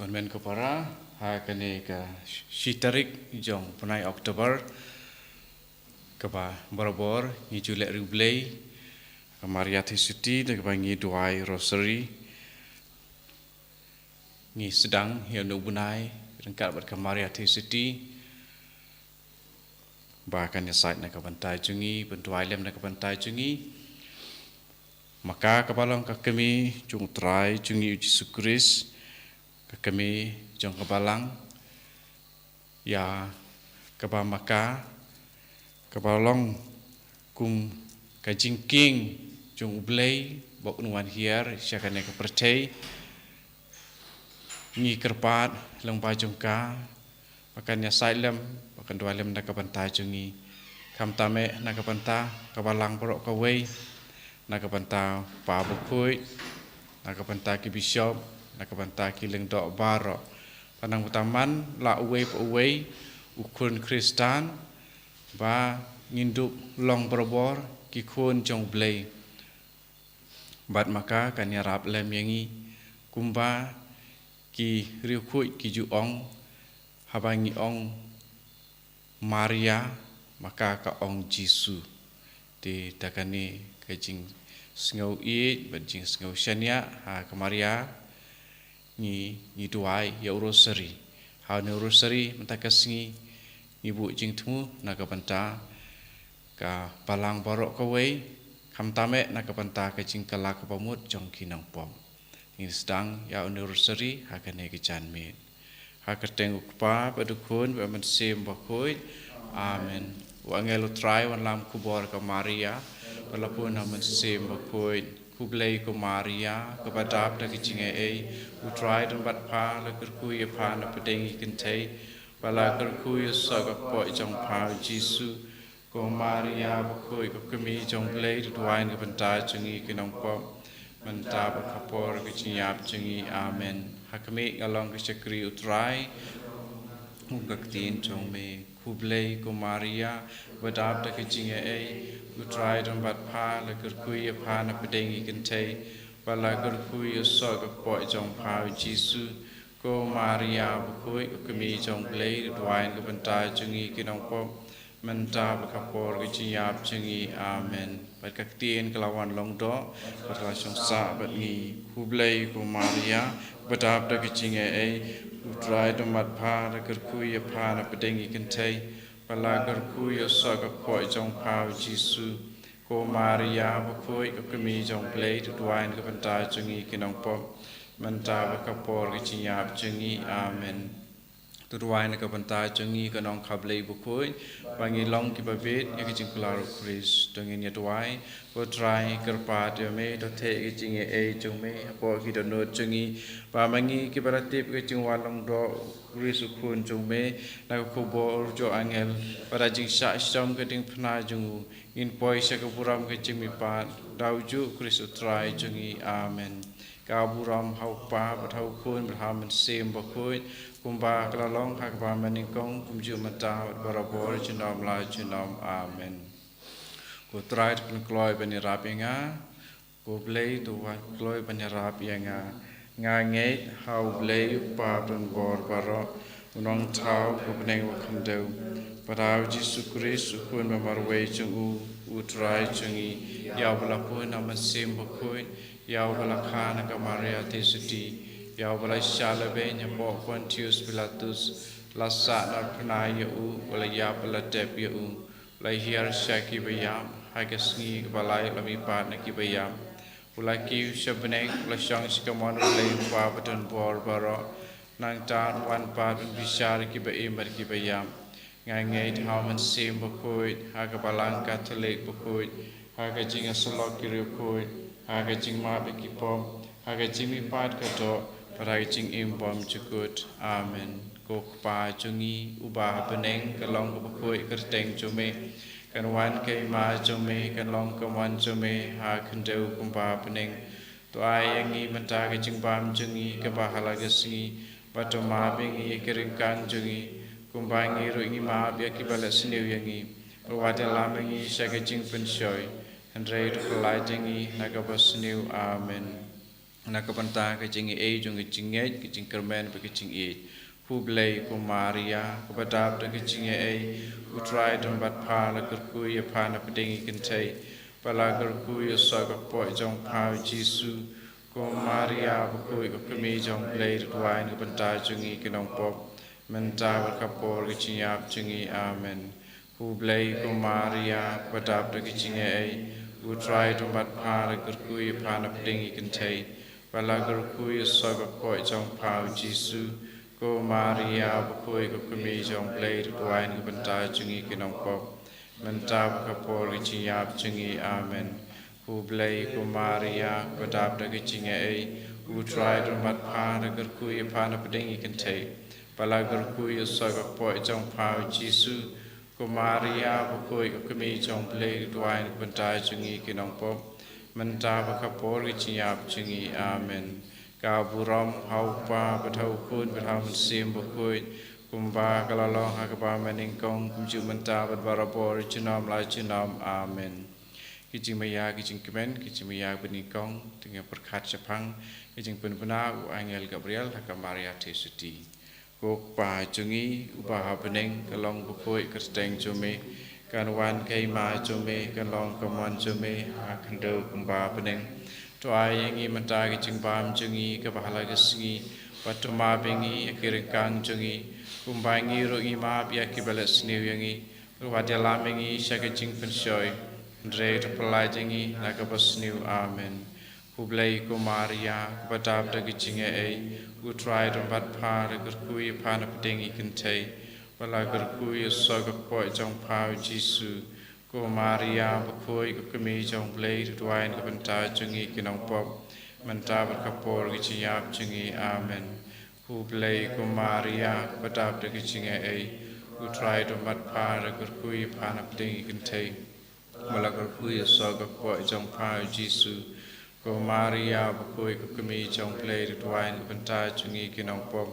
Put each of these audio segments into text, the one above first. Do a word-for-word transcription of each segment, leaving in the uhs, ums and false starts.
Men ko para, ha kane ka shi tarik jong u bnai October, kaba barabor ngi ju leh riewblei ka Maria Theisotti da kaba ngi duwai Rosary. Ngi sdang ïa une u bnai ryngkat bad ka Maria Theisotti, ba kan ïasaid na ka bynta jong ngi, ban duwai lem na ka bynta jong ngi. Ma ka kaba long ka kmie jong u Trai jong ngi u Jisu Khrist, ka kmie jong ka balang, ïa kaba ma ka kaba long kum ka jingkieng jong u Blei ba un wan hiar sha kane ka pyrthei. Ngi kyrpad lyngba jong ka ba kan ïasaid lem, ba kan duwai lem na ka bynta jong ngi. Khamtam eh na ka bynta ka balang baroh kawei, na ka bynta u Pa bakhuid, na ka bynta ki bishop, na ka bynta ki lyngdoh baroh. Ba nang bynta man la uwei pa uwei u khun Khristan, ba ngin dup long barabor ki khun jong u Blei. Bad ma ka kan ïarap lem ïa ngi kumba ki riewkhuid ki ju ong, haba ngi ong Maria, ma ka ka ong Jisu. Te da kane ka jingsngew ïeit bad jingsngew shaniah ha ka Maria, ngi, ngi duwai ïa u Rosary. Ha une u Rosary mynta ka sngi ngi buh jingthmu na ka bynta ka balang baroh kawei, khamtam eh na ka bynta ka jingkylla kaba mut jong ki nongpop. Ngin sdang ïa une u Rosary ha kane ka janmiet. Ha ka kyrteng u Kpa bad u Khun bad u Mynsiem Bakhuid. Amen. U angel u Trai u wan lam khubor ka Maria, ba la pun ha u Mynsiem Bakhuid. Khublei ko Maria, kaba dap da ka jingaiei, u Trai u don bad pha, la kyrkhu ïa pha na pdeng ki kynthei, ba la kyrkhu ïa u soh ka kpoh jong pha u Jisu. Ko Maria bakhuid, ko kmie jong u Blei, to duwai na ka bynta jong ngi ki nongpop, mynta bad ka por ka jingïap jong ngi. Amen. Ha khmih, nga long ka shakri u Trai, kum ka ktien jong me. Khublei ko Maria, ba dap da ka jingaiei, u Trai u don bad pha, la kyrkhu ïa pha na pdeng ki kynthei, ba la kyrkhu ïa u soh ka kpoh jong pha u Jisu. Ko Maria bakhuid, ko kmie jong u Blei, to duwai na ka bynta jong ngi ki nongpop, mynta bad ka por ka jingïap jong ngi. Amen. Bad ka ktien ka la wan long doh, bad ka la shong sah bad ngi. Khublei ko Maria, ba dap da ka jingaiei, u Trai u don bad pha, la kyrkhu ïa pha na pdeng ki kynthei, ba la kyrkhu ïa u soh ka kpoh jong pha u Jisu. Ko Maria bakhuid, ko kmie jong u Blei, to duwai na ka bynta jong ngi ki nongpop, mynta bad ka por ka jingïap jong ngi. Amen. To duwai na ka bynta jong ngi ki nongkha Blei bakhuid, ba ngin long kiba bit ïa ka jingkular u Khrist. To ngin ïa duwai. Ko Trai, kyrpad ïa me, to theh ïa ka jingaiei jong me hapoh ki dohnud jong ngi, ba ma ngi kiba la tip ïa ka jingwan long doh u Khrist u Khun jong me, na ka khubor jong u angel, bad da ka jingshah shitom ka diengphna jong u, ngin poi sha ka burom ka jingmihpat, da u juh u Khrist u Trai jong ngi. Amen. Ka burom ha u Kpa, bad ha u Khun, bad ha u Mynsiem Bakhuid, kumba ka la long ha kaba mynnyngkong, kumjuh mynta, bad barabor, junom la junom. Amen. Ko Trai, to pynkloi ban ïarap ïa nga. Ko Blei, to wan kloi ban ïarap ïa nga. Nga ngeit ha u Blei u Kpa badonbor baroh, u Nongthaw ka bneng bad ka khyndew, bad ha u Jisu Khrist u Khun ba marwei jong u, u Trai jong ngi, ïa uba la pun ha u Mynsiem Bakhuid, ïa uba la kha na ka Maria Theisotti, ïa uba la shah lehbeiñ hapoh Pontius Pilatus, la sahnarphna ïa u, u la ïap, u la tep ïa u, la hiar sha kiba ïap, ha ka sngi kaba lai la mihpat na kiba ïap. U la kiew sha bneng, u la shong sha kamon u Blei u Kpa badonbor baroh. Nangta un wan pat un bishar ïa kiba im bad kiba ïap. Nga ngeit ha u Mynsiem Bakhuid, ha ka Balang Katholik bakhuid, ha ka jingïasyllok ki riewkhuid, ha ka jingmap ïa ki pop, ha ka jingmihpat ka doh, bad ha ka jingim bymjukut. Amen. Ko Kpa jong ngi uba ha bneng, kan long kaba khuid ka kyrteng jong me. Kan wan ka hima jong me, kan long ka mon jong me ha khyndew kumba ha bneng. To ai ïa ngi mynta ka jingbam jong ngi kaba ha la ka sngi, bad to map ïa ngi ïa ki ryngkang jong ngi, kumba ngi ruh ngi map ïa kiba leh sniew ïa ngi. Bad wat ïalam ïa ngi sha ka jingpynshoi, hynrei to pyllait ïa ngi na kaba sniew. Amen. na ka bynta ka jingaiei jong ka jingngeit, ka jingkyrmen bad ka jingïeit. Khublei ko Maria, kaba dap da ka jingaiei, U Trai u don bad pha, la kyrkhu ïa pha na pdeng ki kynthei, bad la kyrkhu ïa u soh ka kpoh jong pha u Jisu. Ko Maria bakhuid, ko Kmie jong U Blei, to duwai na ka bynta jong ngi ki nongpop, mynta bad ka por ka jingïap jong ngi. Amen. Khublei ko Maria, kaba dap da ka jingaiei, U Trai u don bad pha, la kyrkhu ïa pha na pdeng ki kynthei, bad la kyrkhu ïa u soh ka kpoh jong pha u Jisu. Ko Maria bakhuid, ko Kmie jong U Blei, to duwai na ka bynta jong ngi ki nongpop, mynta bad ka por ka jingïap jong ngi. Amen. Khublei ko Maria, kaba dap da ka jingaiei, U Trai u don bad pha, la kyrkhu ïa pha na pdeng ki kynthei, bad la kyrkhu ïa u soh ka kpoh jong pha u Jisu. Ko Maria bakhuid, ko Kmie jong U Blei, to duwai na ka bynta jong ngi ki nongpop, mynta bad ka por ka jingïap jong ngi. Amen. Ka burom ha U Kpa bad ha U Khun bad ha U Mynsiem Bakhuid, kumba ka la long ha kaba mynnyngkong, kumjuh mynta bad barabor, junom la junom. Amen. Ki jingmaïa ki jingkmen, ki jingmaïa ba nyngkong, te ngin pyrkhat shaphang ka jingpynbna u angel Gabriel ha ka Maria Theisotti. Ko Kpa jong ngi uba ha bneng, ka long bakhuid ka kyrteng jong me, kan wan ka hima jong me, kan long ka mon jong me ha khyndew kumba ha bneng. To ai ïa ngi mynta ka jingbam jong ngi kaba ha la ka sngi, bad to map ïa ngi ïa ki ryngkang jong ngi, kumba ngi ruh ngi map ïa kiba leh sniew ïa ngi, bad wat ïalam ïa ngi sha ka jingpynshoi, hynrei to pyllait ïa ngi na kaba sniew. Amen. Khublei ko Maria, kaba dap da ka jingaiei, U Trai u don bad pha, la kyrkhu ïa pha na pdeng ki kynthei, bad la kyrkhu ïa u soh ka kpoh jong pha u Jisu. Ko Maria bakhuid, ko Kmie jong U Blei, to duwai na ka bynta jong ngi ki nongpop, mynta bad ka por ka jingïap jong ngi. Amen. Khublei ko Maria, kaba dap da ka jingaiei, U Trai u don bad pha, la kyrkhu ïa pha na pdeng ki kynthei, bad la kyrkhu ïa u soh ka kpoh jong pha u Jisu. Ko Maria bakhuid, ko Kmie jong U Blei, to duwai na ka bynta jong ngi ki nongpop,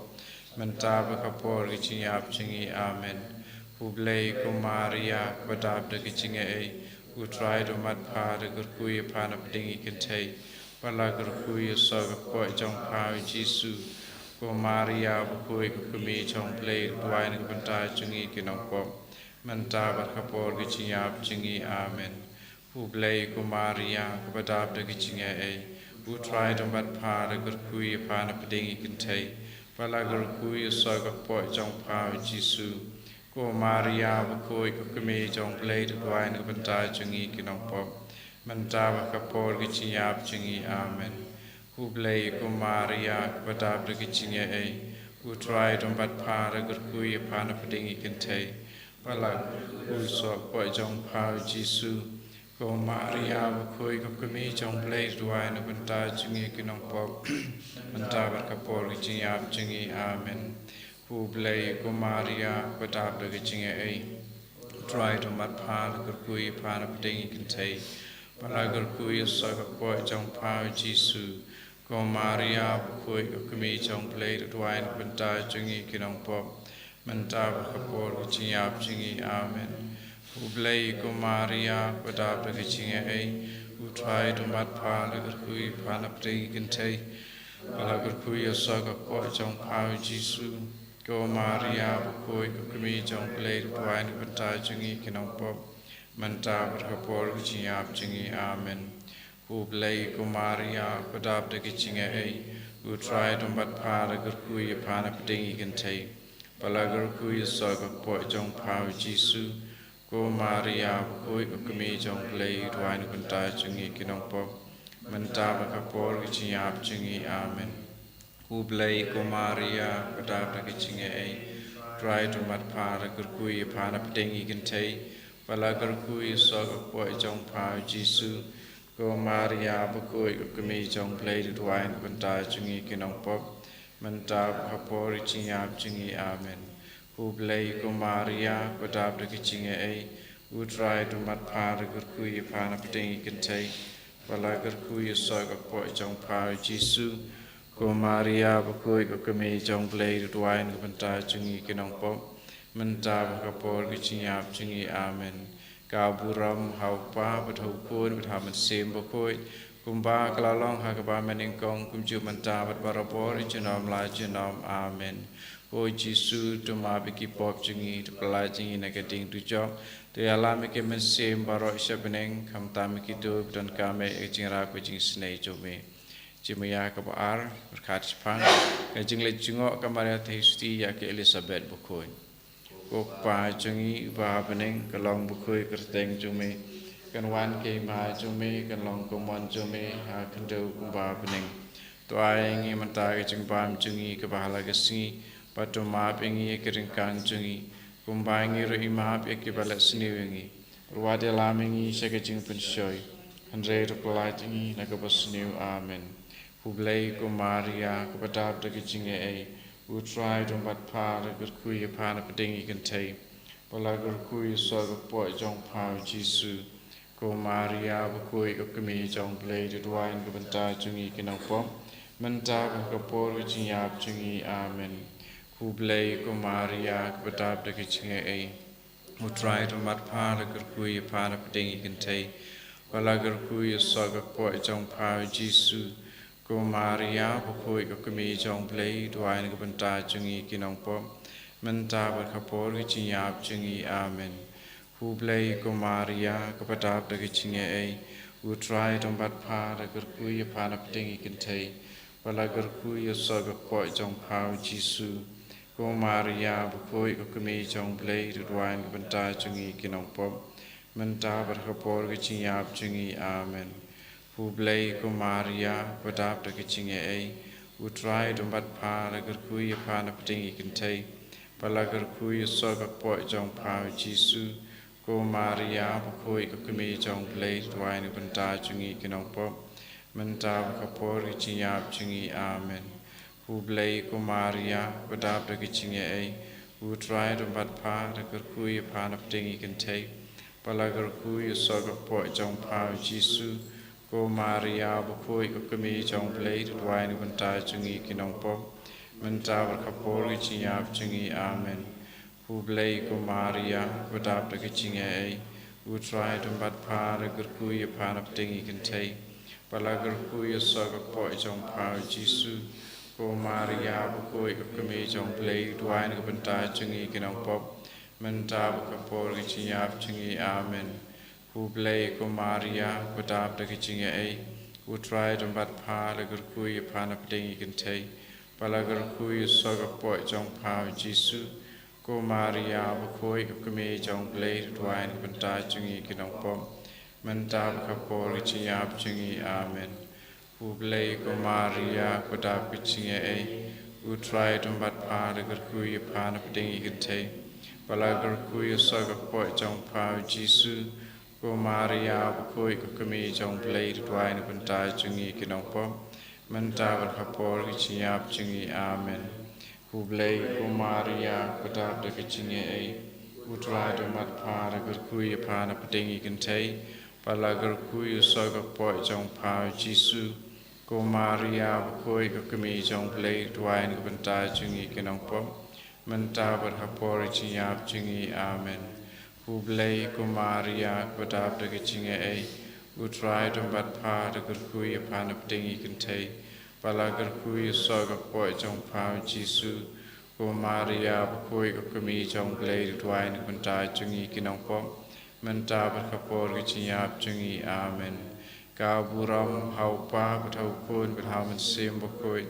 mynta bad ka por ka jingïap jong ngi. Amen. Khublei ko Maria, kaba dap da ka jingaiei, U Trai u don bad pha, la kyrkhu ïa pha na pdeng ki kynthei, bad la kyrkhu ïa u soh ka kpoh jong pha u Jisu. Ko Maria bakhuid, ko Kmie jong U Blei, to duwai na ka bynta jong ngi ki nongpop, mynta bad ka por ka jingïap jong ngi. Amen. Khublei ko Maria, kaba dap da ka jingaiei, U Trai u don bad pha, la kyrkhu ïa pha na pdeng ki kynthei, bad la kyrkhu ïa u soh ka kpoh jong pha u Jisu. Ko Maria bakhuid, ko Kmie jong U Blei, to duwai na ka bynta jong ngi ki nongpop, mynta bad ka por ka jingïap jong ngi. Amen. Khublei ko Maria, kaba dap da ka jingaiei, U Trai u don bad pha, la kyrkhu ïa pha na pdeng ki kynthei, bad la kyrkhu ïa u soh ka kpoh jong pha u Jisu. Ko Maria bakhuid, ko Kmie jong U Blei, to duwai na ka bynta jong ngi ki nongpop, mynta bad ka por ka jingïap jong ngi. Amen. Khublei ko Maria, kaba dap da ka jingaiei, U Trai u don bad pha, la kyrkhu ïa pha na pdeng ki kynthei, bad la kyrkhu ïa u soh ka kpoh jong pha u Jisu. Ko Maria bakhuid, ko Kmie jong U Blei, to duwai na ka bynta jong ngi ki nongpop, mynta bad ka por ka jingïap jong ngi. Amen. Khublei ko Maria, kaba dap da ka jingaiei, U Trai u don bad pha, la kyrkhu ïa pha na pdeng ki kynthei, bad la kyrkhu ïa u soh ka kpoh jong pha u Jisu. Ko Maria bakhuid, ko Kmie jong U Blei, to duwai na ka bynta jong ngi ki nongpop, mynta bad ka por ka jingïap jong ngi. Amen. Khublei ko Maria, kaba dap da ka jingaiei, U Trai u don bad pha, la kyrkhu ïa pha na pdeng ki kynthei, bad la kyrkhu ïa u soh ka kpoh jong pha u Jisu. Ko Maria bakhuid, ko Kmie jong U Blei, to duwai na ka bynta jong ngi ki nongpop, mynta bad ka por ka jingïap jong ngi. Amen. Khublei ko Maria, kaba dap da ka jingaiei, U Trai u don bad pha, la kyrkhu ïa pha na pdeng ki kynthei, bad la kyrkhu ïa u soh ka kpoh jong pha u Jisu. Ko Maria bakhuid, ko Kmie jong U Blei, to duwai na ka bynta jong ngi ki nongpop, mynta bad ka por ka jingïap jong ngi. Amen. Khublei ko Maria, kaba dap da ka jingaiei, U Trai u don bad pha, la kyrkhu ïa pha na pdeng ki kynthei, bad la kyrkhu ïa u soh ka kpoh jong pha u Jisu. Ko Maria bakhuid, ko Kmie jong U Blei, to duwai na ka bynta jong ngi ki nongpop, mynta bad ka por ka jingïap jong ngi. Amen. Ka burom ha U Kpa bad ha U Khun bad ha U Mynsiem Bakhuid, Kumba ka la long ha kaba mynnyngkong, kumjuh mynta bad barabor, junom la junom. Amen. Ko Jisu, to map ïa ki pop jong ngi, to pyllait jong ngi na ka ding dujok, to ïalam ïa ki mynsiem baroh sha bneng, khamtam ïa kito kiba donkam ïa ka jingïarap ka jingisynei jong me. Jingmyntoi kaba ar, pyrkhat shaphang ka jingleit jngoh ka Maria Theisotti ïa ka Elizabeth bakhuid. Ko Kpa jong ngi uba ha bneng, kan long bakhuid ka kyrteng jong me, kan wan ka hima jong me, kan long ka mon jong me ha khyndew kumba ha bneng. To ai ïa ngi mynta ka jingbam jong ngi kaba ha la ka sngi, bad to map ïa ngi ïa ki ryngkang jong ngi, kumba ngi ruh ngi map ïa kiba leh sniew ïa ngi. Wat ïalam ïa ngi sha ka jingpynshoi, hynrei to pyllait ïa ngi na kaba sniew. Amen. Khublei ko Maria, kaba dap da ka jingaiei, U Trai u don bad pha, la kyrkhu ïa pha na pdeng ki kynthei, bad la kyrkhu ïa u soh ka kpoh jong pha u Jisu. Ko Maria bakhuid, ko Kmie jong U Blei, to duwai na ka bynta jong ngi ki nongpop, mynta bad ha ka por ka jingïap jong ngi. Amen. Khublei ko Maria, kaba dap da ka jingaiei, U Trai u don bad pha, la kyrkhu ïa pha na pdeng ki kynthei, bad la kyrkhu ïa u soh ka kpoh jong pha u Jisu. Ko Maria bakhuid, ko Kmie jong U Blei, duwai na ka bynta jong ngi ki nongpop, mynta bad ha ka por ka jingïap jong ngi. Amen. Khublei ko Maria, kaba dap da ka jingaiei, U Trai u don bad pha, la kyrkhu ïa pha na pdeng ki kynthei, bad la kyrkhu ïa u soh ka kpoh jong pha u Jisu. Ko Maria bakhuid, ko Kmie jong U Blei, to duwai na ka bynta jong ngi ki nongpop, mynta bad ha ka por ka jingïap jong ngi. Amen. Khublei ko Maria, kaba dap da ka jingaiei, U Trai u don bad pha, la kyrkhu ïa pha na pdeng ki kynthei, bad la kyrkhu ïa u soh ka kpoh jong pha u Jisu. Ko Maria bakhuid, ko Kmie jong U Blei, to duwai na ka bynta jong ngi ki nongpop, mynta bad ha ka por ka jingïap jong ngi. Amen. Khublei ko Maria, kaba dap da ka jingaiei, U Trai u don bad pha, la kyrkhu ïa pha na pdeng ki kynthei, bad la kyrkhu ïa u soh ka kpoh jong pha u Jisu. Ko Maria bakhuid, ko Kmie jong U Blei, to duwai na ka bynta jong ngi ki nongpop, mynta bad ha ka por ka jingïap jong ngi. Amen. Khublei ko Maria, kaba dap da ka jingaiei, U Trai u don bad pha, la kyrkhu ïa pha na pdeng ki kynthei, bad la kyrkhu ïa u soh ka kpoh jong pha u Jisu. Ko Maria bakhuid, ko Kmie jong U Blei, to duwai na ka bynta jong ngi ki nongpop, mynta bad ha ka por ka jingïap jong ngi. Amen. Khublei ko Maria, kaba dap da ka jingaiei, U Trai u don bad pha, la kyrkhu ïa pha na pdeng ki kynthei, bad la kyrkhu ïa u soh ka kpoh jong pha u Jisu. Ko Maria bakhuid, ko Kmie jong U Blei, to duwai na ka bynta jong ngi ki nongpop, mynta bad ha ka por ka jingïap jong ngi. Amen. Khublei ko Maria, kaba dap da ka jingaiei, U Trai u don bad pha, la kyrkhu ïa pha na pdeng ki kynthei, bad la kyrkhu ïa u soh ka kpoh jong pha u Jisu. Ko Maria bakhuid, ko Kmie jong U Blei, to duwai na ka bynta jong ngi ki nongpop, mynta bad ha ka por ka jingïap jong ngi. Amen. Khublei ko Maria, kaba dap da ka jingaiei, U Trai u don bad pha, la kyrkhu ïa pha na pdeng ki kynthei, bad la kyrkhu ïa u soh ka kpoh jong pha u Jisu. Ko Maria bakhuid, ko Kmie jong U Blei, to duwai na ka bynta jong ngi ki nongpop, mynta bad ha ka por ka jingïap jong ngi. Amen. Khublei ko Maria, kaba dap da ka jingaiei, U Trai u don bad pha, la kyrkhu ïa pha na pdeng ki kynthei, bad la kyrkhu ïa u soh ka kpoh jong pha u Jisu. Ko Maria bakhuid, ko Kmie jong U Blei, to duwai na ka bynta jong ngi ki nongpop, mynta bad ha ka por ka jingïap jong ngi. Amen. Ka burom ha u Kpa, bad ha u Khun, bad ha u Mynsiem Bakhuid,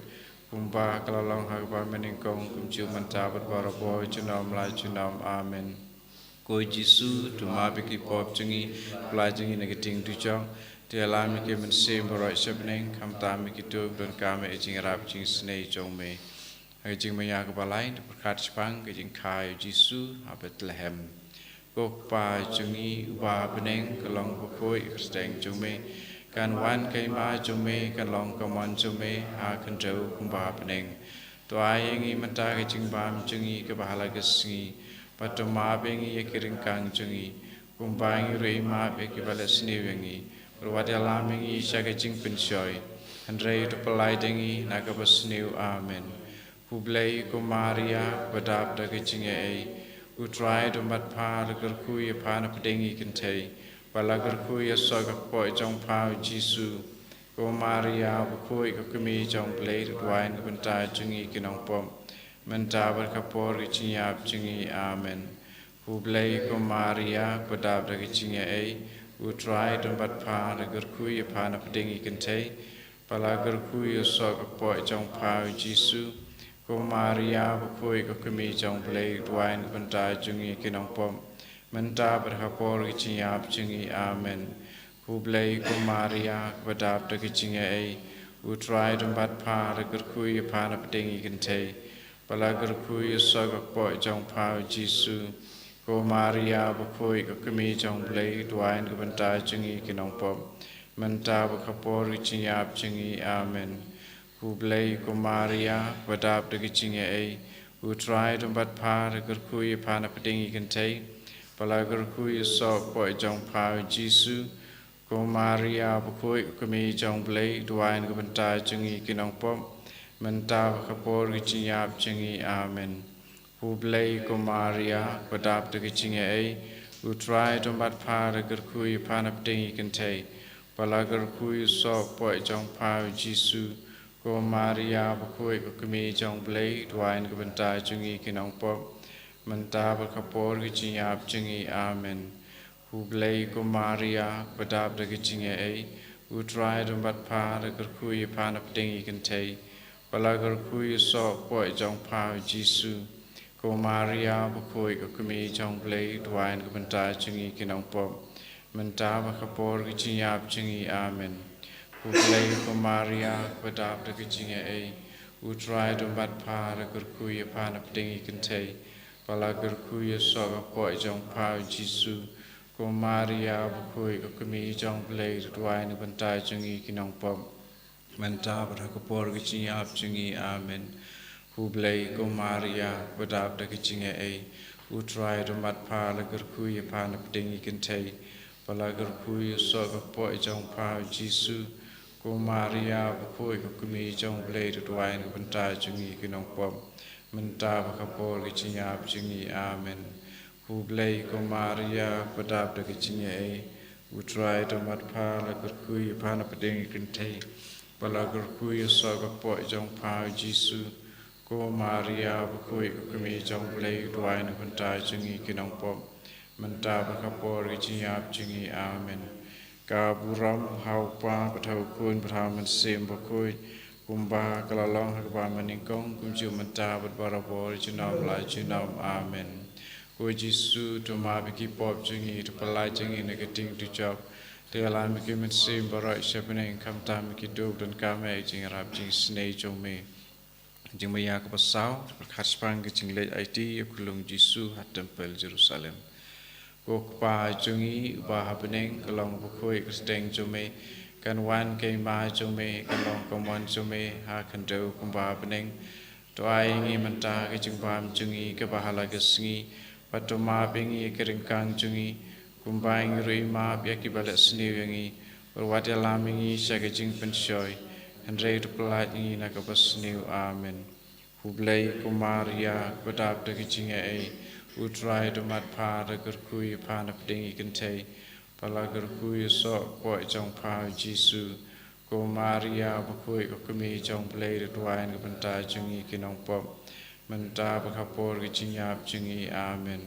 kumba ka la long ha kaba mynnyngkong, kumjuh mynta bad barabor, junom la junom. Amen. Ko Jisu, to map ïa ki pop jong ngi, pyllait jong ngi na ka ding dujok, to ïalam ïa ki mynsiem baroh sha bneng, khamtam ïa kito kiba donkam ïa ka jingïarap jingisynei jong me. Ha ka jingmyntoi kaba lai, to pyrkhat shaphang ka jingkha u Jisu ha Bethlehem. Ko Kpa jong ngi uba ha bneng, kan long bakhuid ka kyrteng jong me, kan wan ka hima jong me, kan long ka mon jong me ha khyndew kumba ha bneng. To ai ïa ngi mynta ka jingbam jong ngi kaba ha la ka sngi, bad to map ïa ngi ïa ki ryngkang jong ngi, kumba ngi ruh ngi map ïa kiba leh sniew ïa ngi. Bad wat ïalam ïa ngi sha ka jingpynshoi, hynrei to pyllait ïa ngi na kaba sniew. Amen. Khublei ko Maria, kaba dap da ka jingaiei, U Trai u don bad pha, la kyrkhu ïa pha na pdeng ki kynthei, bad la kyrkhu ïa u soh ka kpoh jong pha u Jisu. Ko Maria bakhuid, ko Kmie jong U Blei, to duwai na ka bynta jong ngi ki nongpop, mynta bad ha ka por ka jingïap jong ngi. Amen. Khublei ko Maria, kaba dap da ka jingaiei, U Trai u don bad pha, la kyrkhu ïa pha na pdeng ki kynthei, bad la kyrkhu ïa u soh ka kpoh jong pha U Jisu. Ko Maria bakhuid, ko Kmie jong U Blei, to duwai na ka bynta jong ngi ki nongpop, mynta bad ha ka por ka jingïap jong ngi. Amen. Khublei ko Maria, kaba dap da ka jingaiei, U Trai u don bad pha, la kyrkhu ïa pha na pdeng ki kynthei, bad la kyrkhu ïa u soh ka kpoh jong pha U Jisu. Ko Maria bakhuid, ko Kmie jong U Blei, to duwai na ka bynta jong ngi ki nongpop, mynta bad ha ka por ka jingïap jong ngi. Amen. Khublei ko Maria, kaba dap da ka jingaiei, U Trai u don bad pha, la kyrkhu ïa pha na pdeng ki kynthei, bad la kyrkhu ïa u soh ka kpoh jong pha U Jisu. Ko Maria bakhuid, ko Kmie jong U Blei, to duwai na ka bynta jong ngi ki nongpop, mynta bad ha ka por ka jingïap jong ngi. Amen. Khublei ko Maria, kaba dap da ka jingaiei, U Trai u don bad pha, la kyrkhu ïa pha na pdeng ki kynthei, bad la kyrkhu ïa u soh ka kpoh jong pha U Jisu. Ko Maria bakhuid, ko Kmie jong U Blei, to duwai na ka bynta jong ngi ki nongpop, mynta bad ha ka por ka jingïap jong ngi. Amen. Khublei ko Maria, kaba dap da ka jingaiei, U Trai u don bad pha, la kyrkhu ïa pha na pdeng ki kynthei, bad la kyrkhu ïa u soh ka kpoh jong pha U Jisu. Ko Maria bakhuid, ko Kmie jong U Blei, to duwai na ka bynta jong ngi ki nongpop, mynta bad ha ka por ka jingïap jong ngi. Amen. Khublei ko Maria, kaba dap da ka jingaiei, U Trai u don bad pha, la kyrkhu ïa pha na pdeng ki kynthei, bad la kyrkhu ïa u soh ka kpoh jong pha U Jisu. Ko Maria bakhuid, ko Kmie jong U Blei, to duwai na ka bynta jong ngi ki nongpop, mynta bad ha ka por ka jingïap jong ngi. Amen. Khublei ko Maria, kaba dap da ka jingaiei, U Trai u don bad pha, la kyrkhu ïa pha na pdeng ki kynthei, bad la kyrkhu ïa u soh ka kpoh jong pha U Jisu. Ko Maria bakhuid, ko Kmie jong U Blei, to duwai na ka bynta jong ngi ki nongpop, mynta bad ha ka por ka jingïap jong ngi. Amen. Khublei ko Maria, kaba dap da ka jingaiei, U Trai u don bad pha, la kyrkhu ïa pha na pdeng ki kynthei, bad la kyrkhu ïa u soh ka kpoh jong pha U Jisu. Ko Maria bakhuid, ko Kmie jong U Blei, to duwai na ka bynta jong ngi ki nongpop, mynta bad ha ka por ka jingïap jong ngi. Amen. Ka burom ha U Kpa bad ha U Khun bad ha U Mynsiem Bakhuid, kumba ka la long ha kaba mynnyngkong, kumjuh mynta bad barabor, junom la junom. Amen. Ko Jisu, to map ïa ki pop jong ngi, to pyllait jong ngi na ka ding dujok, to ïalam ïa ki mynsiem baroh sha bneng, khamtam ïa ki duh ba donkam ïa ka jingïarap jingisynei jong me. Jingmaïa kaba saw, pyrkhat shaphang ka jingleit aiti ïa u Khunlung Jisu ha Tempyl Jerusalem. Ko Kpa jong ngi uba ha bneng, ka long bakhuid ka kyrteng jong me, kan wan ka hima jong me, kan long ka mon jong me ha khyndew kumba ha bneng. To ai ïa ngi mynta ka jingbam jong ngi kaba ha la ka sngi, bad to map ïa ngi ïa ki ryngkang jong ngi, kumba ngi ruh ngi map ïa kiba leh sniew ïa ngi, bad wat ïalam ïa ngi sha ka jingpynshoi, hynrei to pyllait ïa ngi na kaba sniew. Amen. Khublei ko Maria, kaba dap da ka jingaiei, U Trai u don bad pha, la kyrkhu ïa pha na pdeng ki kynthei, bad la kyrkhu ïa u soh ka kpoh jong pha U Jisu. Ko Maria bakhuid, ko Kmie jong U Blei, to duwai na ka bynta jong ngi ki nongpop, mynta bad ha ka por ka jingïap jong ngi. Amen.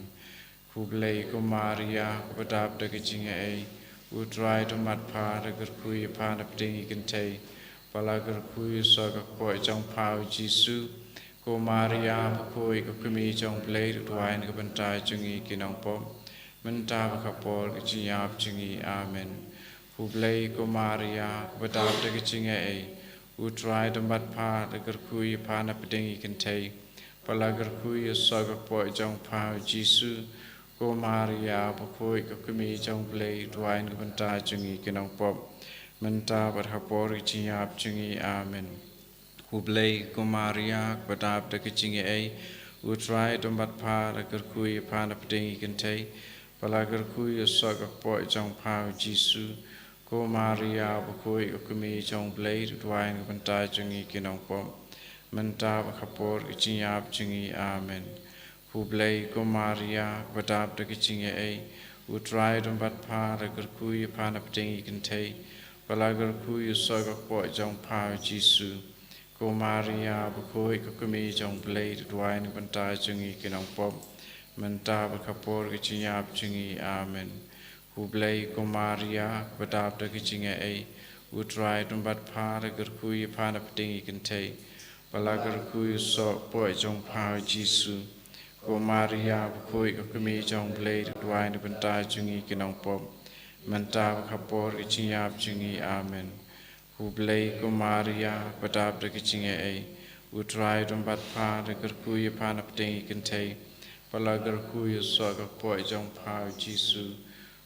Khublei ko Maria, kaba dap da ka jingaiei, U Trai u don bad pha, la kyrkhu ïa pha na pdeng ki kynthei, bad la kyrkhu ïa u soh ka kpoh jong pha U Jisu. Ko Maria bakhuid, ko Kmie jong U Blei, to duwai na ka bynta jong ngi ki nongpop, mynta bad ha ka por ka jingïap jong ngi. Amen. Khublei ko Maria, kaba dap da ka jingaiei, U Trai u don bad pha, la kyrkhu ïa pha na pdeng ki kynthei, bad la kyrkhu ïa u soh ka kpoh jong pha U Jisu. Ko Maria bakhuid, ko Kmie jong U Blei, to duwai na ka bynta jong ngi ki nongpop, mynta bad ha ka por ka jingïap jong ngi. Amen. Khublei ko Maria, kaba dap da ka jingaiei, U Trai u don bad pha, la kyrkhu ïa pha na pdeng ki kynthei, bad la kyrkhu ïa u soh ka kpoh jong pha U Jisu. Ko Maria bakhuid, ko Kmie jong U Blei, to duwai na ka bynta jong ngi ki nongpop, mynta bad ha ka por ka jingïap jong ngi. Amen. Khublei ko Maria, kaba dap da ka jingaiei, U Trai u don bad pha, la kyrkhu ïa pha na pdeng ki kynthei, Ba la kyrkhu ïa u soh ka kpoh jong pha u Jisu. Ko Maria bakhuid, ko kmie jong u Blei, to duwai na ka bynta jong ngi ki nongpop, mynta bad ka por ka jingïap jong ngi. Amen. Khublei ko Maria, kaba dap da ka jingaiei, u Trai u don bad pha, la kyrkhu ïa pha na pdeng ki kynthei, ba la kyrkhu ïa u soh ka kpoh jong pha u Jisu. Ko Maria bakhuid, ko kmie jong u Blei, to duwai na ka bynta jong ngi ki nongpop, mynta bad ka por ka jingïap jong ngi. Amen. Khublei ko Maria, kaba dap da ka jingaiei, u Trai u don bad pha, la kyrkhu ïa pha na pdeng ki kynthei, ba la kyrkhu ïa u soh ka kpoh jong pha u Jisu.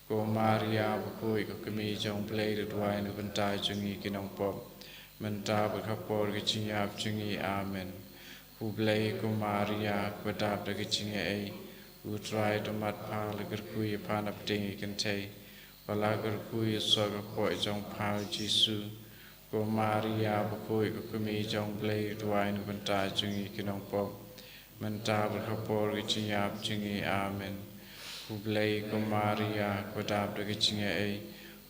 Ko Maria bakhuid, ko kmie jong u Blei, to duwai na ka bynta jong ngi ki nongpop, mynta bad ka por ka jingïap jong ngi. Amen. Khublei ko Maria, kaba dap da ka jingaiei, u Trai u don bad pha, la kyrkhu ïa pha na pdeng ki kynthei, ba la kyrkhu ïa u soh ka kpoh jong pha u Jisu. Ko Maria bakhuid, ko kmie jong u Blei, to duwai na ka bynta jong ngi ki nongpop, mynta bad ka por ka jingïap jong ngi. Amen. Khublei ko Maria, kaba dap da ka jingaiei,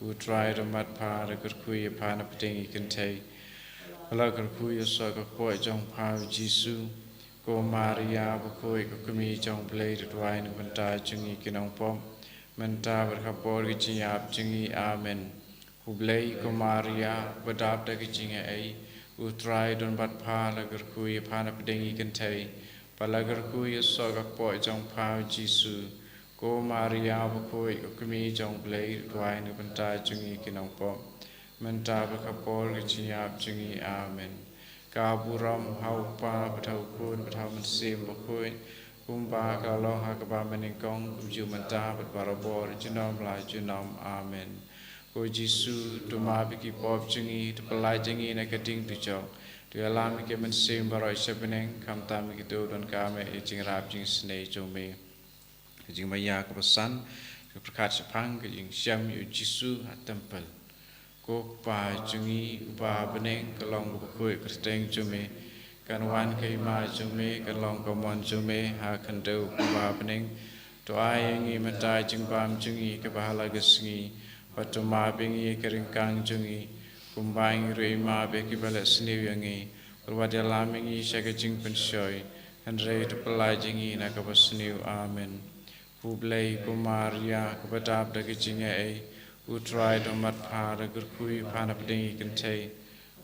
u Trai u don bad pha, la kyrkhu ïa pha na pdeng ki kynthei, ba la kyrkhu ïa u soh ka kpoh jong pha u Jisu. Ko Maria bakhuid, ko kmie jong u Blei, to duwai na ka bynta jong ngi ki nongpop, mynta bad ka por ka jingïap jong ngi. Amen. Khublei ko Maria, kaba dap da ka jingaiei, u Trai u don bad pha, la kyrkhu ïa pha na pdeng ki kynthei, ba la kyrkhu ïa u soh ka kpoh jong pha u Jisu. Ko Maria bakhuid, ko kmie jong u Blei, to duwai na ka bynta jong ngi ki nongpop, mynta bad ka por ka jingïap jong ngi. Amen. Ka burom ha u Kpa bad ha u Khun bad ha u Mynsiem Bakhuid, kumba ka la long ha kaba mynnyngkong, kumjuh mynta bad barabor, junom la junom. Amen. Ko Jisu, to map ïa ki pop jong ngi, to pyllait ïa ngi na ka ding dujok, to ïalam ïa ki mynsiem baroh sha bneng, khamtam ïa kito kiba donkam ïa ka jingrap jingisynei jong me. Ka jingmaïa kaba san, ka pyrkhat shaphang ka jingshem ïa u Jisu ha templ. Ko Kpa jong ngi uba ha bneng, ka long kaba khuid ka kyrteng jong me. Kan wan ka hima jong me, kan long ka mon jong me ha ka khyndew kumba ha bneng. To ai ïa ngi mynta ka jingbam jong ngi kaba ha la ka sngi, bad to map ïa ngi ka ryngkang jong ngi, kumba ngi ruh ngi map ïa kiba leh sniew ïa ngi. Bad wat ïalam ïa ngi sha ka jingpynshoi, hynrei to pyllait ïa ngi na kaba sniew. Amen. Khublei ko Maria, kaba dap da ka jingaiei, u Trai u don bad pha, la kyrkhu ïa pha na pdeng ki kynthei,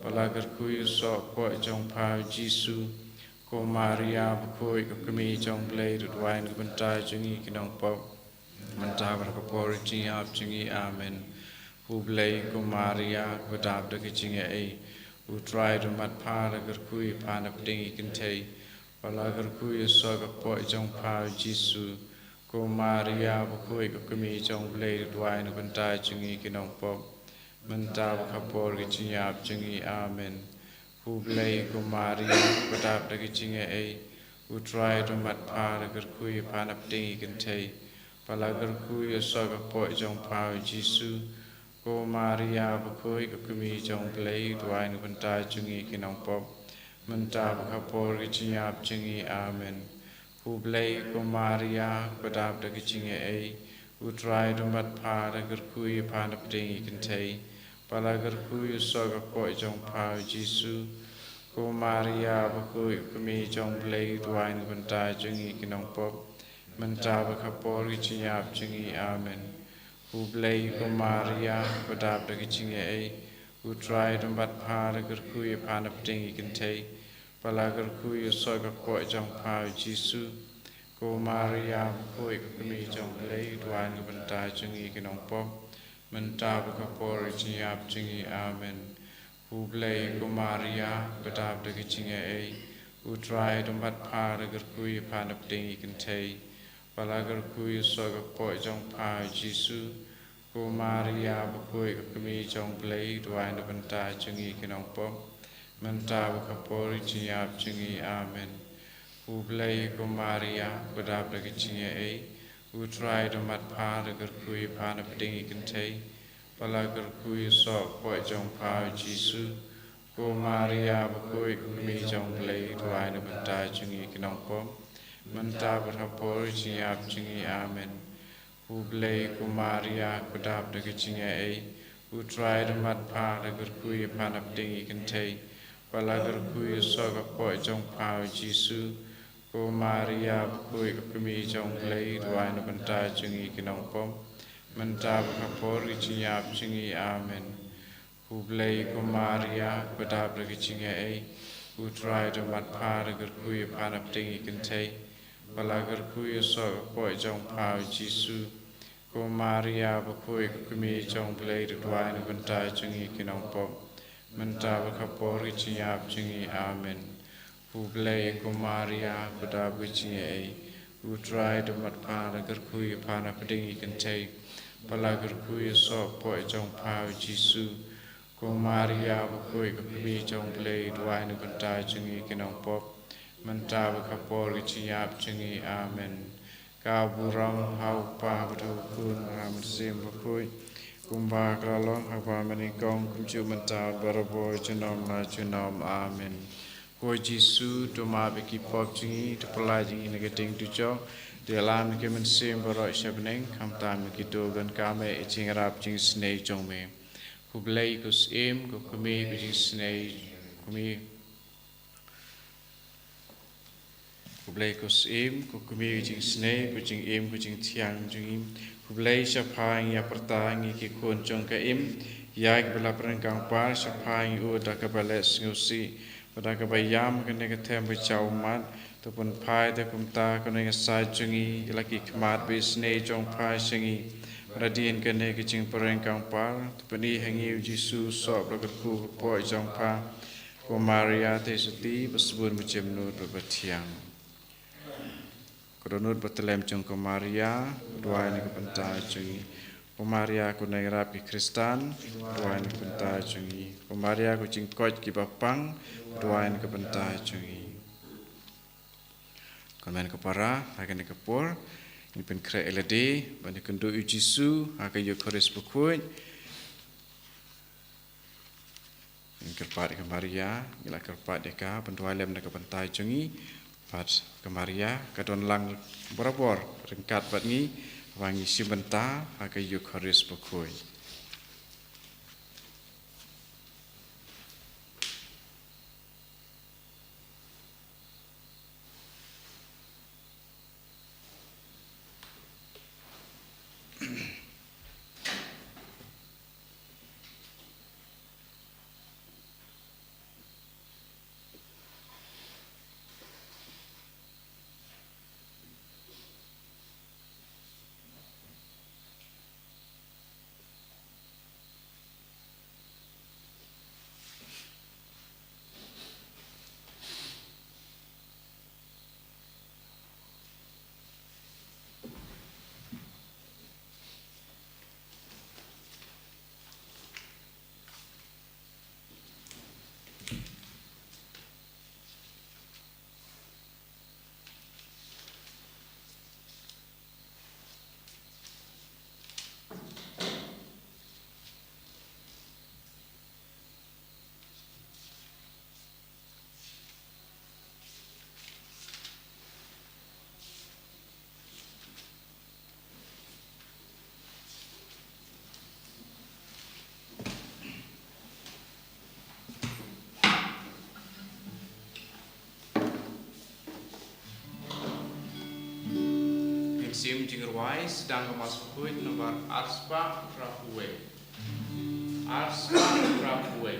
bad la kyrkhu ïa u soh ka kpoh jong pha u Jisu. Ko Maria bakhuid, ko kmie jong u Blei, to duwai na ka bynta jong ngi ki nongpop, mynta bad ha ka por ka jingïap jong ngi. Amen. Khublei ko Maria, kaba dap da ka jingaiei, u Trai u don bad pha, la kyrkhu ïa pha na pdeng ki kynthei, bad la kyrkhu ïa u soh ka kpoh jong pha u Jisu. Ko Maria bakhuid, ko kmie jong u Blei, to duwai na ka bynta jong ngi ki nongpop, mynta bad ha ka por ka jingïap jong ngi. Amen. Khublei ko Maria, kaba dap da ka jingaiei, u Trai u don bad pha, la kyrkhu ïa pha na pdeng ki kynthei, bad la kyrkhu ïa u soh ka kpoh jong pha u Jisu. Ko Maria bakhuid, ko kmie jong u Blei, to duwai na ka bynta jong ngi ki nongpop, mynta bad ha ka por ka jingïap jong ngi. Amen. Khublei ko Maria, kaba dap da ka jingaiei, u Trai u don bad pha, la kyrkhu ïa pha na pdeng ki kynthei, bad la kyrkhu ïa u soh ka kpoh jong pha u Jisu. Ko Maria bakhuid, ko kmie jong u Blei, to duwai na ka bynta jong ngi ki nongpop, mynta bad ha ka por ka jingïap jong ngi. Amen. Khublei ko Maria, kaba dap da ka jingaiei, u Trai u don bad pha, la kyrkhu ïa pha na pdeng ki kynthei, bad la kyrkhu ïa u soh ka kpoh jong pha u Jisu. Ko Maria bakhuid, ko kmie jong u Blei, to duwai na ka bynta jong ngi ki nongpop, mynta bad ha ka por ka jingïap jong ngi. Amen. Khublei ko Maria, kaba dap da ka jingaiei, u Trai u don bad pha, la kyrkhu ïa pha na pdeng ki kynthei, bad la kyrkhu ïa u soh ka kpoh jong pha u Jisu. Ko Maria bakhuid, ko kmie jong u Blei, to duwai na ka bynta jong ngi ki nongpop, mynta bad ha ka por ka jingïap jong ngi. Amen. Khublei ko Maria, kaba dap da ka jingaiei, u Trai u don bad pha, la kyrkhu ïa pha na pdeng ki kynthei, bad la kyrkhu ïa u soh ka kpoh jong pha u Jisu. Ko Maria bakhuid, ko kmie jong u Blei, to duwai na ka bynta jong ngi ki nongpop, mynta bad ha ka por ka jingïap jong ngi. Amen. Khublei ko Maria, kaba dap da ka jingaiei, U Trai da mat pha, la kyrkhu ïa pha na pdeng ki kynthei, ba la kyrkhu ïa u soh ka pdeng jong pha u Jisu. Ko Maria bakhuid, ko kmie jong U Blei, duwai na ka bynta jong ngi ki nongpop, mynta bad ha ka por ka jingïap jong ngi. Amen. Khublei ko Maria, ba dap da ka jingaiei, U Trai da mat pha, la kyrkhu ïa pha na pdeng ki kynthei, ba la kyrkhu ïa u soh ka pdeng jong pha u Jisu. Ko Maria bakhuid, ko kmie jong U Blei, duwai na ka bynta jong ngi ki nongpop, mynta bad ha ka por ka jingïap jong ngi. Amen. Khublei ko Maria, ba dap da ka jingaiei, U Trai da mat pha, la kyrkhu ïa pha na pdeng ki kynthei, ba la kyrkhu ïa u soh ka pdeng jong pha u Jisu. Ko Maria bakhuid, ko kmie jong U Blei, duwai na ka bynta jong ngi ki nongpop, mynta bad ha ka por ka jingïap jong ngi. Amen. Ka burom ha u Kpa bad ha u Khun bad ha u Mynsiem Bakhuid, kumba ka la long ha kaba mynnyngkong, kumjuh mynta, barabor, junom la junom. Amen. Ko Jisu, to map ïa ki pop jong ngi, to pyllait jong ngi na ka ding dujok, to ïalam ïa ki mynsiem baroh sha bneng, khamtam ïa kito kiba donkam ïa ka jingïarap jingisynei jong me. Khublei ko Syiem, ko Kmie ka jingisynei, kmie Khublei ko Syiem, ko Kmie ka jingisynei, ko Jingim, ko jingthiang jong ngi. Khublei sha pha, ngi ïa pyrta, ngi ki khun jong ka Im, ïa kiba la pyrshang kang par, sha pha ngi ud da kaba leh sngewsih bad da kaba ïam ha kane ka them ba jaw mat. To pynphai te kumta, ko Nongïasaid jong ngi, ïa la ki khmat ba isynei jong pha sha ngi, bad hadien kane ka jingpyrshang kang par, to pyni ha ngi u Jisu, u soh ba la kyrkhu ka pdeng jong pha. Ko Maria Theisotti, ba sbun, ba jemnud bad ba thiang. Ko dohnud ba tyllem jong ko Maria, duwai na ka bynta jong ngi. Ko Maria ko nongïarap ki Khristan, duwai na ka bynta jong ngi. Ko Maria ko jingkoit kiba pang, duwai na ka bynta jong ngi. Ko hynmen ko para, ha kane ka por ngin pynkhreh ïa lade ban ïakynduh ïa u Jisu ha ka Eukharist bakhuid. Ngin kyrpad ïa ka Maria, ngi la kyrpad ïa ka ban duwai lem na ka bynta jong ngi. Bad ka Maria ka don lang barabor ryngkat bad ngi, ba ngi shim bynta ha ka Eukharist bakhuid. Ngin sim jingrwai sdang ka Mass Bakhuid nombar arspah phra phew wei. Arspah phra phew wei.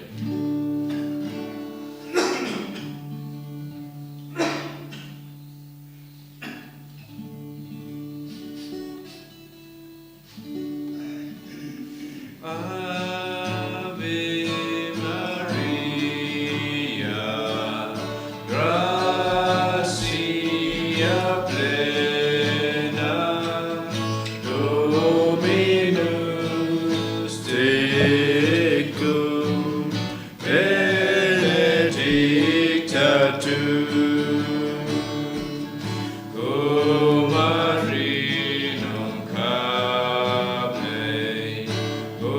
Ave Maria, gratia plena, Dominus tecum, benedicta tu. Ko Mari nongkhamlei, ko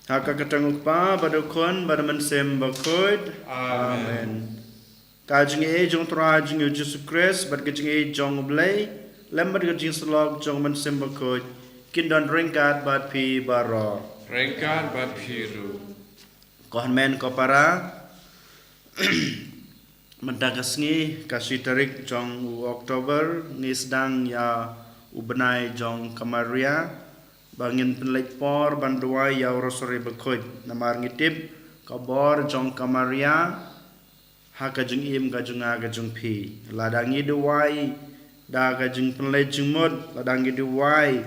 Ha ka kyrteng u Kpa, bad u Khun, bad u Mynsiem Bakhuid. Amen. Amen. Ka jingïeit jong u Trai jong ngi u Jisu Khrist, bad ka jingïeit jong u Blei, lem bad ka jingïasyllok jong u Mynsiem Bakhuid, kin don ryngkat bad phi baroh. Ryngkat bad phi ruh. Ko hynmen ko para, mynta ka sngi, ka shi tarik jong u October, ngi sdang ïa u bnai jong ka Maria, ba ngin pynleit por ban duwai ïa u Rosary Bakhuid, namar ngi tip ka bor jong ka Maria ha ka jingim ka jong nga ka jong phi. Lada ngi duwai da ka jingpynleit jingmut, lada ngi duwai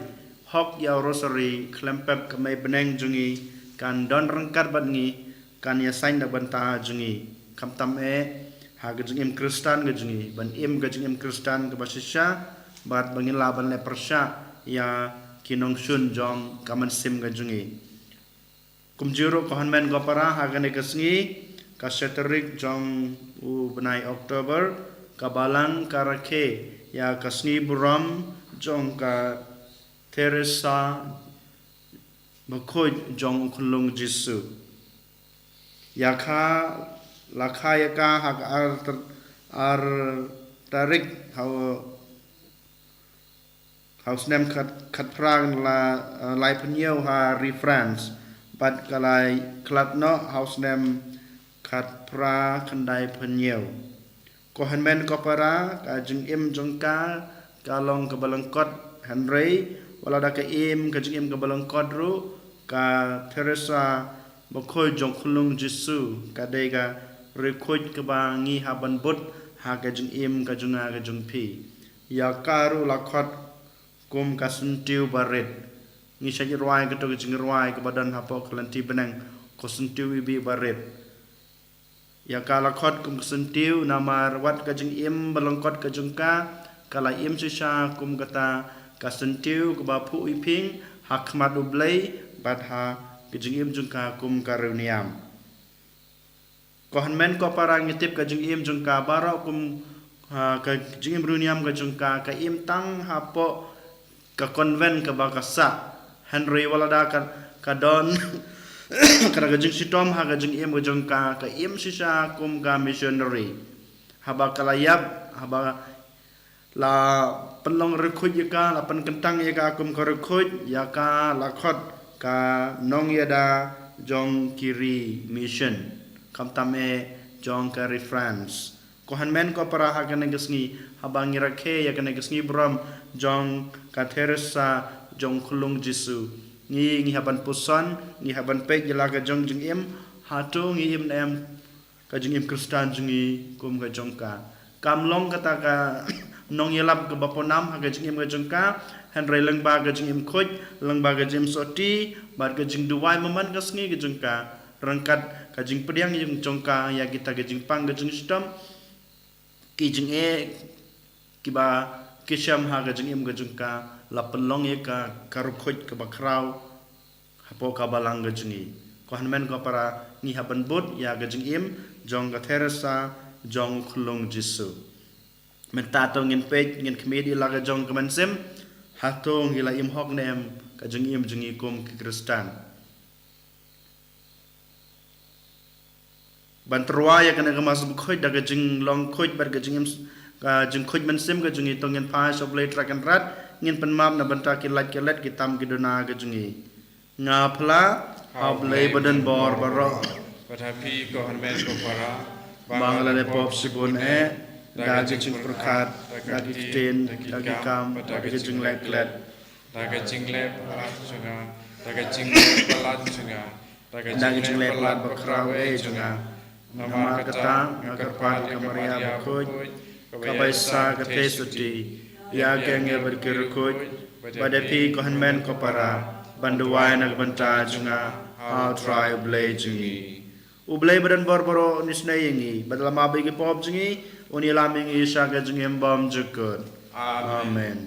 hok ïa u Rosary, khlem pep ka Mei bneng jong ngi kan don ryngkat bad ngi, kan ïasaiñ na ka bynta jong ngi. Khamtam eh ha ka jingim Khristan ka jong ngi, ban im ka jingim Khristan kaba shisha, bad ba ngin lah ban leh pyrshah ïa ki nongshun jong ka mynsiem ka jong ngi. Kumjuh ruh ko hynmen ko para, ha kane ka sngi, ka shi tarik jong u bnai October, ka Balang ka rakhe ïa ka sngi burom jong ka Teresa Bakhuid jong u Khunlung Jisu. Ïa ka la kha ïa ka ha ka ar tar-, ar tarik ha u, ha u snem khat, khatphra la, eh, laiphew hynñiew ha ri France. Bad ka la khlad noh ha u snem khatphra khyndaiphew hynñiew. Ko hynmen ko para, ka jingim jong ka, ka long kaba lyngkot, hynrei wat la da ka im ka jingim kaba lyngkot ruh, ka Teresa Bakhuid jong u Khunlung Jisu, ka dei ka riewkhuid kaba ngi hap ban bud ha ka jingim ka jong nga ka jong phi. Ïa ka ruh la khot kum ka syntiew barit. Ngi shait rwai kato ka jingrwai kaba don hapoh ka lynti bneng, ko syntiew iwbih barit. Ïa ka la khot kum ka syntiew, namar wat ka jingim ba lyngkot ka jong ka, ka la im shisha kum kata ka syntiew kaba phuh iphieng ha khmat u Blei, bad ha ka jingim jong ka kum ka riewniam. Ko hynmen ko para, ngi tip ka jingim jong ka baroh kum, ha, ka jingim riewniam ka jong ka, ka im tang hapoh ka convent kaba ka sah. Hynrei wat la da ka, ka don kata ka jingshitom ha ka jingim ka jong ka, ka im shisha kum ka missionary. Haba ka la ïap, haba la pynlong riewkhuid ïa ka, la pynkyntang ïa ka kum ka riewkhuid, ïa ka la khot ka nongïada jong ki ri mission. Khamtam eh jong ka ri France. Ko hynmen ko para, ha kane ka sngi, haba ngi rakhe ïa kane ka sngi burom jong ka Teresa jong u Khunlung Jisu, ngi, ngi hap ban puson, ngi hap ban peit ïa la ka jong jingim, hato ngi im ne em ka jingim Khristan jong ngi kum ka jong ka. Kam long kata ka nongïalap kaba pawnam ha ka jingim ka jong ka, hynrei lyngba ka jingim khuid, lyngba ka jingim sotti, bad ka jingduwai man ka sngi ka jong ka, ryngkat ka jingpdiang jong ka ïa kita ki jingpang ki jingshitom, ki jingeh kiba ki shem ha ka jingim ka jong ka, la pynlong ïa ka ka riewkhuid kaba khraw hapoh ka Balang ka jong ngi. Ko hynmen ko para, ngi hap ban bud ïa ka jingim jong ka Teresa jong u Khunlung Jisu. Mynta to ngin peit, ngin khmih ïa la ka jong ka mynsiem, hato ngi la im hok ne em ka jingim jong ngi kum ki Khristan. Ban tyrwa ïa kane ka Mass bakhuid da ka jinglong khuid bad ka jingim, ka jingkhuid mynsiem ka jong ngi, to ngin phai sha U Blei Trai Kynrad, ngin pynmap na bynta ki lait ki let, ki tam ki duna ka jong ngi. Nga phla ha U Blei badonbor baroh, bad ha phi ko hynmen ko para, ba nga la leh pop shibun eh, da ka jingpyrkhat, da ka ktien, da ki kam, da ka jingleh klet, da ka jingleh palat jong nga, da ka jingleh palat jong nga, da ka jingleh palat bakhraw eh jong nga. Namar kata nga kyrpad ïa ka Maria bakhuid, kaba ïaishah ka theisotti, ïa ki angel bad ki riewkhuid, bad ïa phi ko hynmen ko para, ban duwai na ka bynta jong nga ha U Trai U Blei jong ngi. U Blei badonbor baroh un isynei ïa ngi, bad la map ïa ki pop jong ngi, un ïalam ïa ngi sha ka jingim bymjukut. Amen. Amen.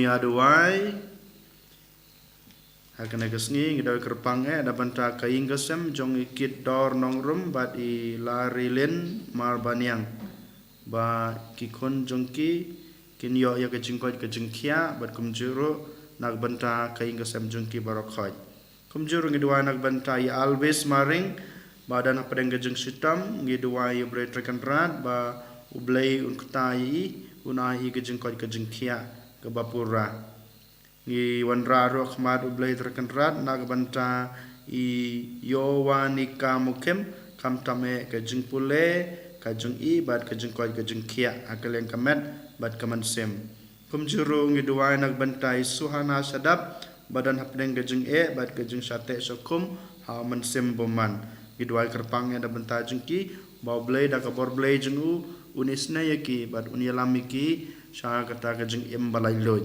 Ïa duwai. Ha kane ka sngi ngi duwai kyrpang eh da bynta ka ïing ka sem jong i Kit Dor Nongrum bad i Larilin Marbaniang, ba ki khun jong ki kin ïoh ïa ka jingkoit ka jingkhiah bad kumjuh ruh na ka bynta ka ïing ka sem jong ki baroh khoit. Kumjuh ruh ngi duwai na ka bynta i Alvis Maring ba don hapdeng ka jingshitom, ngi duwai ïa U Blei Trai Kynrad ba U Blei un kta ïa i, un ai i ka jingkoit ka jingkhiah kaba pura. Ngi wanrah ruh ha khmat U Blei Trai Kynrad na ka bynta i Yowanika Mukhim, khamtam eh ka jingpule ka jong i bad ka jingkoit ka jingkhiah ha ka liang ka met bad ka mynsiem. Kumjuh ruh ngi duwai na ka bynta i Suhana Shadap ba don hapdeng ka jingeh bad ka jingshah teh shah khum ha u mynsiem bymman. Ngi duwai kyrpang eh da bynta jong ki ba U Blei da ka bor Blei jong u un isynei ïa ki bad un ïalam ïa ki sha kata ka jingim ba laitluid.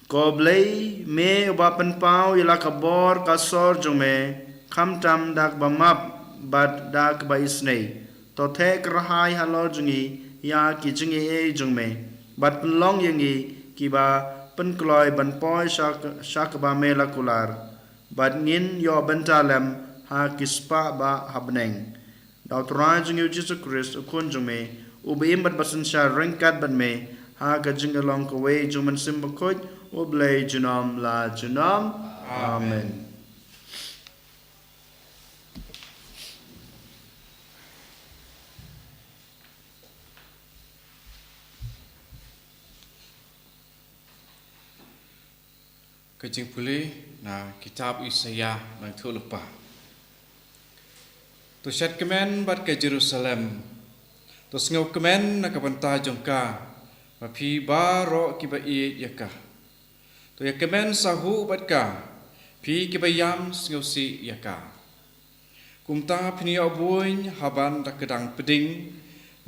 Ko Blei, me uba pynpaw ïa la ka bor ka sor jong me, khamtam da kaba map bad da kaba isynei, to theh kyrhai halor jong ngi ïa ki jingaiei jong me bad pynlong ïa ngi kiba pynkloi ban poi sha, sha kaba me la kular, bad ngin ïoh bynta lem ha ki spah bah ha bneng. Da U Trai jong ngi U Jisu Khrist, U Khun jong me, uba im bad ba synshar ryngkat bad me ha ka jinglong kawei jong U Mynsiem Bakhuid, U Blei junom la junom. Amen. Ka jingpule na kitab Isaïah, nangthuh lypa. To shad kmen bad ka Jerusalem, to sngewkmen na ka bynta jong ka, ba phi baroh kiba ïeit ïa ka. To ïa kmen sahuh bad ka, phi kiba ïam sngewsih ïa ka. Kumta phin ïoh buiñ haban da ka dang pding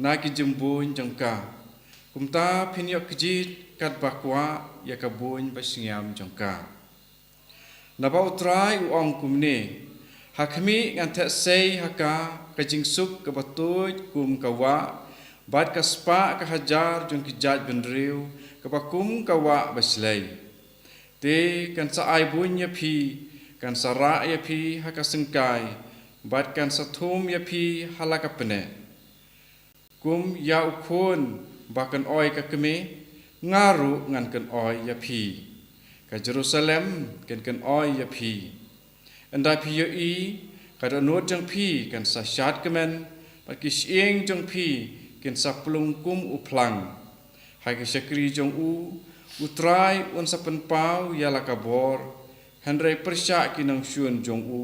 na ki jymbuiñ jong ka. Kumta phin ïoh kjit katba kwah ïa ka buiñ ba shngiam jong ka. Naba U Trai u ong kumne: Ha khmih, ngan theh sei ha ka ka jingsuk kaba tuid kum ka wah, bad ka spah ka hajar jong ki jaid bynriew kaba kum ka wah ba shlei. Te kan sa ai buiñ ïa phi, kan sa rah ïa phi ha ka syngkai, bad kan sa thum ïa phi ha la ka pneh. Kum ïa u khun ba kynoi ka kmie, nga ruh ngan kynoi ïa phi. Ka Jerusalem kan kynoi ïa phi. Ynda phi ïohi, ka dohnud jong phi kan sa shad kmen, bad ki shyieng jong phi kin sa plung kum u phlang. Ha ki shakri jong u, U Trai un sa pynpaw ïa la ka bor, hynrei pyrshah ki nongshun jong u,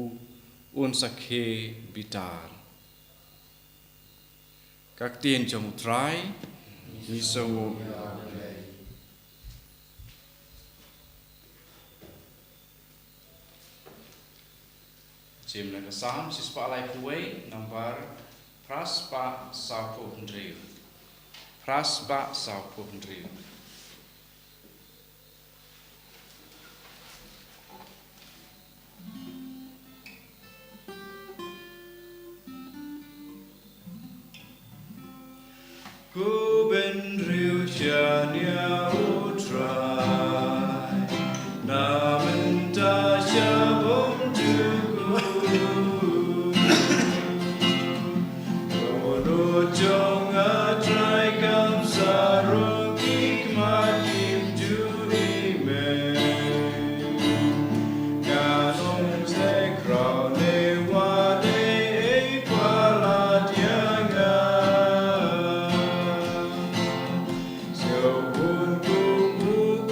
un sa khie bitar. Ka ktien jong U Trai. Ngi sngewnguh. Jingim na ka Salm shispah laiphew wei, nambar phra spah sawphew hynriew. Phra spah sawphew hynriew. Ko bynriew shaniah U Trai, na mynta sha bymjukut. Ko nud jong nga Trai, kam sa rung ki khmat kim ju i me. Ngan ym sngew khraw ne wat ei ei palat ïa nga. Sngewbha kum u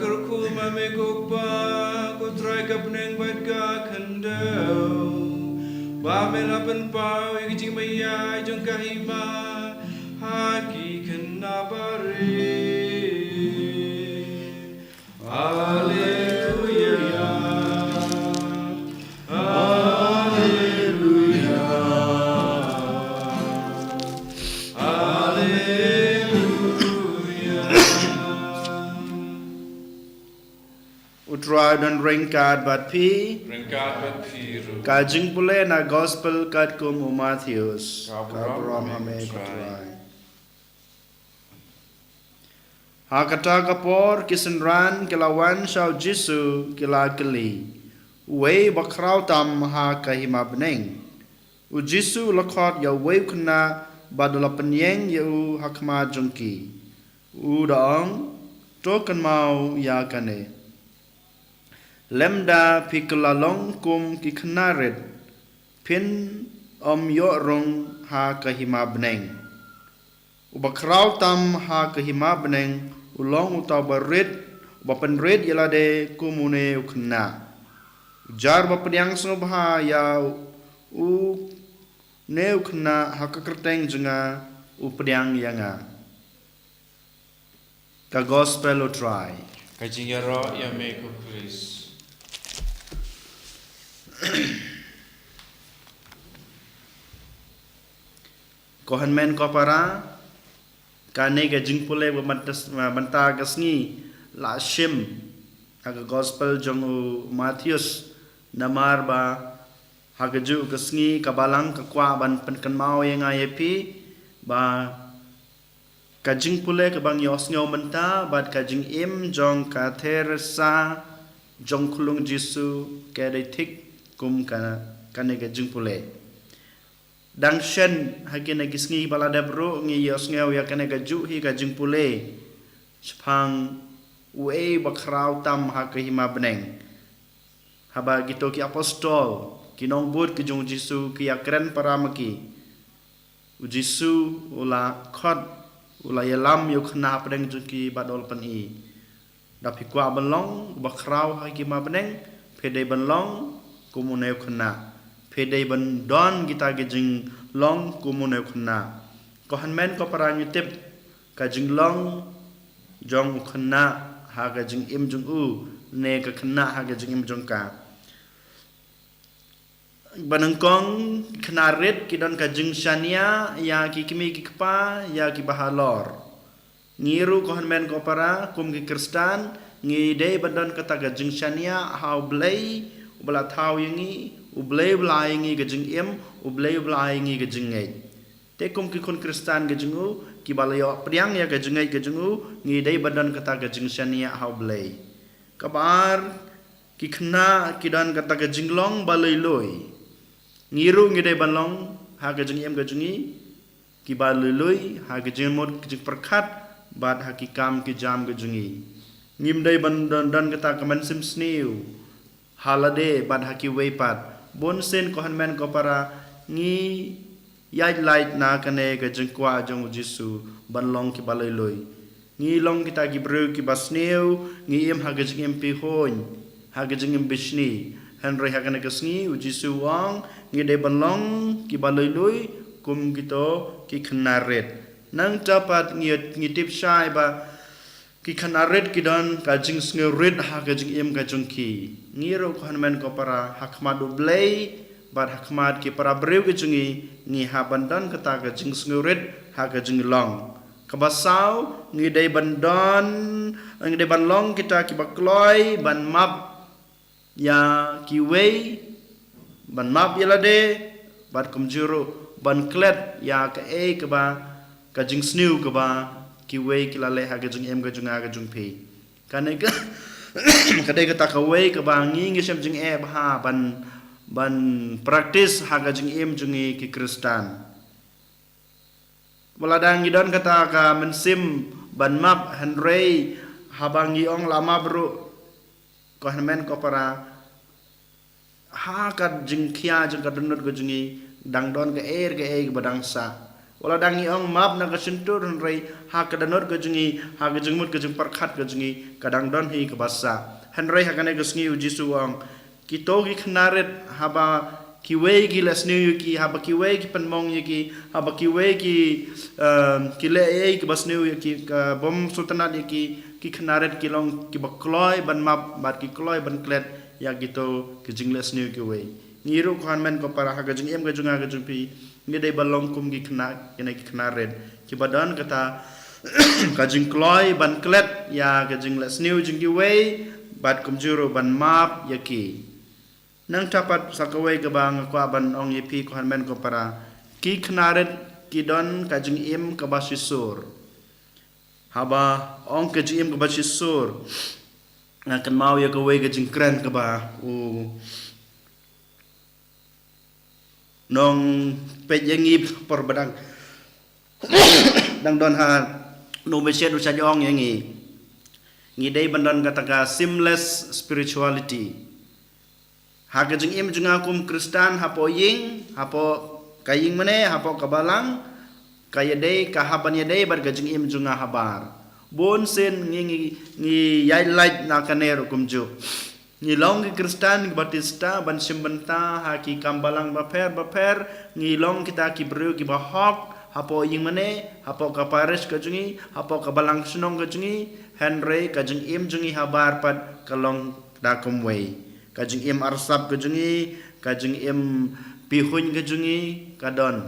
Kyrkhu ma me ko Kpa, ko Trai ka bneng bad ka khyndew. Ba me la pynpaw ïa ka jingmaïa jong ka hima ha ki khynnah barit. Alleluia. Alleluia. Alleluia. U Trai don ryngkat bad phi. Ryngkat bad phi ruh. Ka jingpule na gospel katkum u Mathaios. Ka burom ha me ko Trai. Ha kata ka por ki synran ki la wan sha u Jisu ki la kylli, uei ba khraw tam ha ka hima bneng. U Jisu u la khot ïa uwei u khynnah bad u la pynïeng ïa u ha khmat jong ki. U da ong, to kynmaw ïa kane. Lymda phi kylla long kum ki khynnah rit, phin ym ïoh rung ha ka hima bneng. Uba khraw tam ha ka hima bneng u long uta uba rit, uba pynrit ïa lade kum une u khynnah. Jar ba pdiang sngewbha ïa une u khynnah ha ka kyrteng jong nga u pdiang ïa nga. Ka gospel u Trai. Ka jingïaroh ïa me ko Khrist. Ko hynmen ko para, kane ka jingpule ba mynta, mynta ka sngi la shim ha ka gospel jong u Mathaios, namar ba ha kajuh ka sngi ka Balang ka kwah ban pynkynmaw ïa nga ïa phi ba ka jingpule kaba ngi ïohsngew mynta bad ka jingim jong ka Theresa jong Khlung Jisu ka dei thik kum ka, kane ka jingpule. Dang shen ha kine ki sngi ba la dep ruh ngi ïohsngew ïa kane kajuh hi ka jingpule shaphang uei ba khraw tam ha ka hima bneng. Haba kito ki apostol, ki nongbud ki jong u Jisu ki ïakren para ma ki, u Jisu u la khot, u la ïalam ïa u khynnah hapdeng jong ki bad u la pyni, da phi kwah ban long uba khraw ha ka hima bneng, phi dei ban long kum une u khynnah. Phi dei ban don kita ki jinglong kum une u khynnah. Ko hynmen ko para, ngi tip ka jinglong jong u khynnah ha ka jingim jong u, ne ka khynnah ha ka jingim jong ka. Ba nyngkong, khynnah rit ki don ka jingshaniah ïa ki kmie ki kpa ïa kiba halor. Ngi ruh ko hynmen ko para kum ki Khristan ngi dei ban don kata ka jingshaniah ha U Blei uba la thaw ïa ngi, U Blei uba la ai ïa ngi ka jingim, U Blei uba la ai ïa ngi ka jingngeit. Te kum ki khun Khristan ka jong u kiba la ïoh pdiang ïa ka jingngeit ka jong u, ngi dei ban don kata ka jingshaniah ha U Blei. Kaba ar, ki khynnah ki don kata ka jinglong ba lui lui. Ngi ruh ngi dei ban long ha ka jingim ka jong ngi kiba lui lui ha ka jingmut ka jingpyrkhat bad ha ki kam ki jam ka jong ngi. Ngim dei ban don, don kata ka mynsiem sniew ha lade bad ha kiwei pat. Bun sien ko hynmen ko para ngi ïaid lait na kane ka jingkwah jong U Jisu ban long kiba lui lui. Ngi long kita ki briew kiba sniew, ngi im ha ka jingim pyrshah, ha ka jingim bishni. Hynrei ha kane ka sngi U Jisu u ong ngi dei ban long kiba lui lui kum kito ki khynnah rit. Nangta pat ngi, ngi tip shai ba ki khynnah rit ki don ka jingsngewrit ha ka jingim ka jong ki. Ngi ruh ko hynmen ko para ha khmat U Blei bad ha khmat ki para briew ka jong ngi, ngi hap ban don kata ka jingsngewrit ha ka jinglong. Kaba saw, ngi dei ban don, ngi dei ban long kita kiba kloi ban map ïa kiwei, ban map ïa lade, bad kumjuh ruh ban klet ïa kaei kaba, ka jingsniew kaba kiwei ki la leh ha ka jingim ka jong nga ka jong phi. Kane ka, ka dei kata kawei kaba ngi, ngi shem jingeh bha ban, ban practice ha ka jingim jong ngi ki Khristan. Ba lada ngi don kata ka mynsiem ban map, hynrei haba ngi ong la map ruh, ko hynmen ko para, ha ka jingkhia jong ka dohnud ka jong ngi dang don kaei kaei kaba dang sah. Wat la dang ngi ong map na ka shyntur, hynrei ha ka dohnud ka jong ngi, ha ka jingmut ka jingpyrkhat ka jong ngi, ka dang don hi kaba sah. Hynrei ha kane ka sngi u Jisu u ong, kito ki khynnah rit, haba kiwei ki leh sniew ïa ki, haba kiwei ki pynmong ïa ki, haba kiwei ki, em, ki leh ei ei kiba sniew ïa ki, ka bym sngewtynnad ïa ki, ki khynnah rit ki long kiba kloi ban map, bad ki kloi ban klet ïa kito ki jingleh sniew kiwei. Ngi ruh ko hynmen ko para, ha ka jingim ka jong nga ka jong phi, ngi dei ban long kum ki khynnah, kine ki khynnah rit, kiba don kata ka jingkloi ban klet ïa ka jingleh sniew jong kiwei, bad kumjuh ruh ban map ïa ki. Nangta pat sa kawei kaba nga kwah ban ong ïa phi ko hynmen ko para, ki khynnah rit ki don ka jingim kaba shisur. Haba ong ka jingim kaba shisur, nga kynmaw ïa kawei ka jingkren kaba u nongpeit ïa ngi por ba dang, dang don ha, u nongpeit u shait ong ïa ngi, ngi dei ban don kata ka seamless spirituality. Ha ka jingim jong nga kum Khristan, hapoh ïing, hapoh ka ïingmane, hapoh ka balang, ka ïadei, ka hap ban ïadei bad ka jingim jong nga habar. Bun sien ngi, ngi, ngi ïaid lait na kane ruh kumjuh. Ngi long ki Khristan, ki Baptist, ban shim bynta ha ki kam balang bapher bapher, ngi long kita ki briew kiba hok, hapoh ïingmane, hapoh ka parish ka jong ngi, hapoh ka balang shnong ka jong ngi, hynrei ka jingim jong ngi habar pat ka long da kumwei. Ka jingim arsap ka jong ngi, ka jingim pihuiñ ka jong ngi, ka don.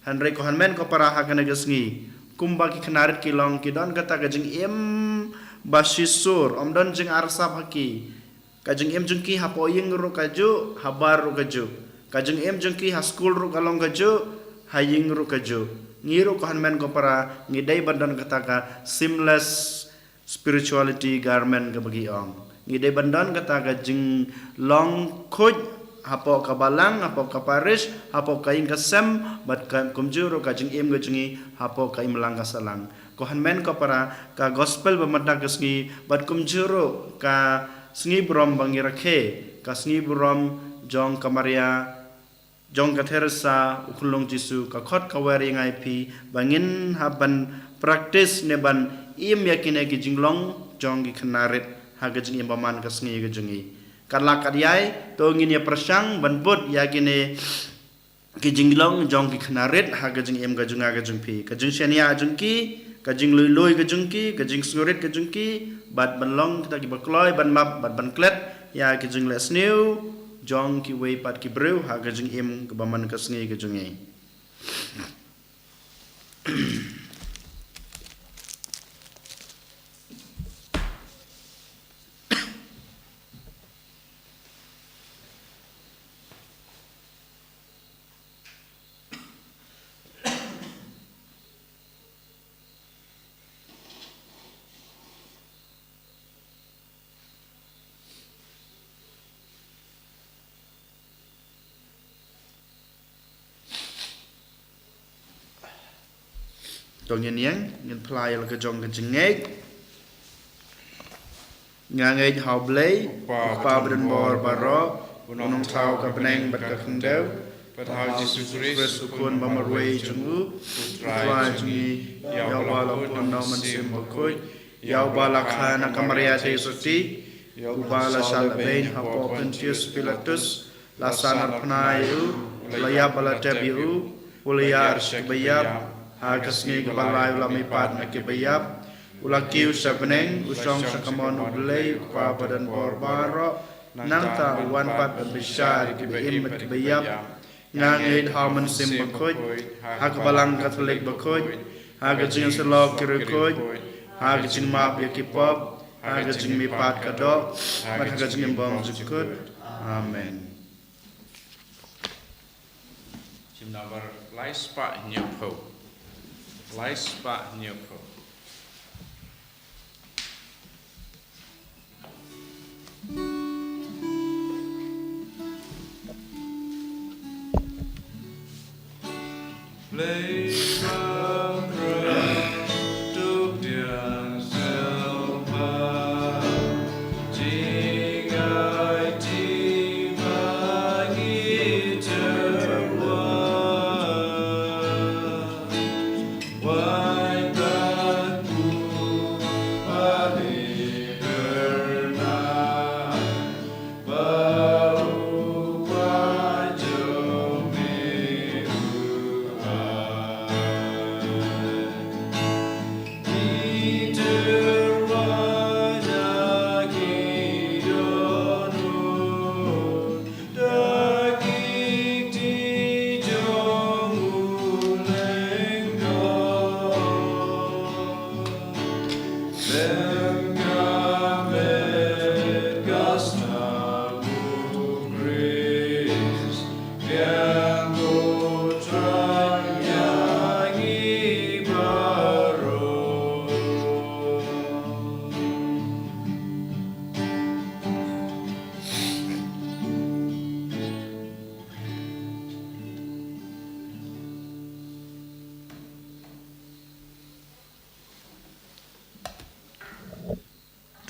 Hynrei ko hynmen ko para, ha kane ka sngi, kumba ki khynnah rit ki long, ki don kata ka jingim ba shisur, ym don jingarsap ha ki. Ka jingim jong ki hapoh ïing ruh kajuh, habar ruh kajuh. Ka jingim jong ki ha skul ruh ka long kajuh, ha ïing ruh kajuh. Ngi ruh ko hynmen ko para, ngi dei ban don kata ka seamless spirituality garment kaba ki ong. Ngi dei ban don kata ka jinglong khuid hapoh ka balang, hapoh ka parish, hapoh ka ïing ka sem, bad ka kumjuh ruh ka jingim ka jong ngi hapoh ka imlang ka sahlang. Ko hynmen ko para, ka gospel ba mynta ka sngi, bad kumjuh ruh ka sngi burom ba ngi rakhe, ka sngi burom jong ka Maria, jong ka Theresa, u khunlung Jisu, ka khot ka wer ïa nga ïa phi, ba ngin hap ban practice ne ban im ïa kine ki jinglong jong ki khynnah rit ha ka jingim ba man ka sngi ka jong ngi. Katba lah kat ïai, to ngin ïa pyrshang ban bud ïa kine ki jinglong jong ki khynnah rit ha ka jingim ka jong nga ka jong phi. Ka jingshaniah jong ki, ka jinglui lui ka jong ki, ka jingsngewrit ka jong ki, bad ban long kita kiba kloi ban map, bad ban klet ïa ki jingleh sniew jong kiwei pat ki briew ha ka jingim kaba man ka sngi ka jong ngi. To ngin ïeng, ngin phla ïa la ka jong ka jingngeit. Nga ngeit ha U Blei, U Kpa, Kpa ba don bor baroh, U Nongthaw ka bneng bad ka khyndew, bad ha U Jisu Khrist, U Khun ba marwei jong U, U Trai jong ngi, ïa uba la pun na U Mynsiem Bakhuid, ïa uba la kha na ka Maria Theisotti, ïa uba la shah lehbeiñ hapoh Pontius Pilatus, la sahnarphna ïa U, la ïap bad la tep ïa U, U la ïaid sha kiba ïap, ha ka sngi kaba lai U la mihpat na kiba ïap, U la kiew sha bneng, U shong sha kamon U Blei, U Kpa ba don bor baroh, nangta U wan pat ban bishar ïa kiba im bad kiba ïap. Nga ngeit ha U Mynsiem Bakhuid, ha ka Balang Katholik bakhuid, ha ka jingïasyllok ki riewkhuid, ha ka jingmap ïa ki pop, ha ka jingmihpat ka doh, bad ha ka jingim bymjukut. Amen. Jingmut number lai spah hynñiewphew. Lai spah hynñiewphew.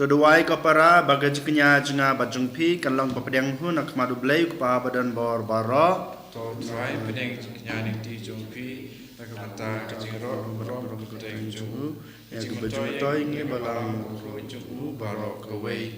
To duwai ko para ba ka jingkñia jong nga bad jong phi kan long ba pdiang hun ha khmat U Blei U Kpa badonbor baroh. To U Trai, pdiang ka jingkñia jong phi na ka bynta ka jingrong baroh ka jong u. Ïa ka bynta jong ngi balang jong u baroh kawei.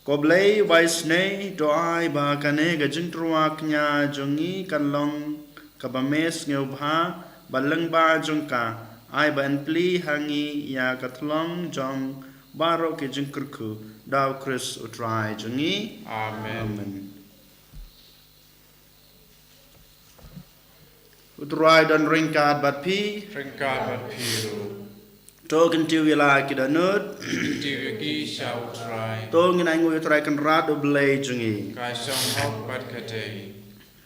Ko Blei ba isynei, to ai ba kane ka jingtyrwa kñia jong ngi kan long kaba me sngewbha bad lyngba jong ka, ai ba yn plie ha ngi ïa ka thlong jong baroh ki jingkyrkhu, da U Khrist U Trai jong ngi. Amen. Amen. U Trai don ryngkat bad phi. Ryngkat bad phi ruh. To kyntiew ïa la ki dohnud. Kyntiew ïa ki sha U Trai. To ngin ainguh ïa U Trai Kynrad U Blei jong ngi. Ka shong hok bad ka dei.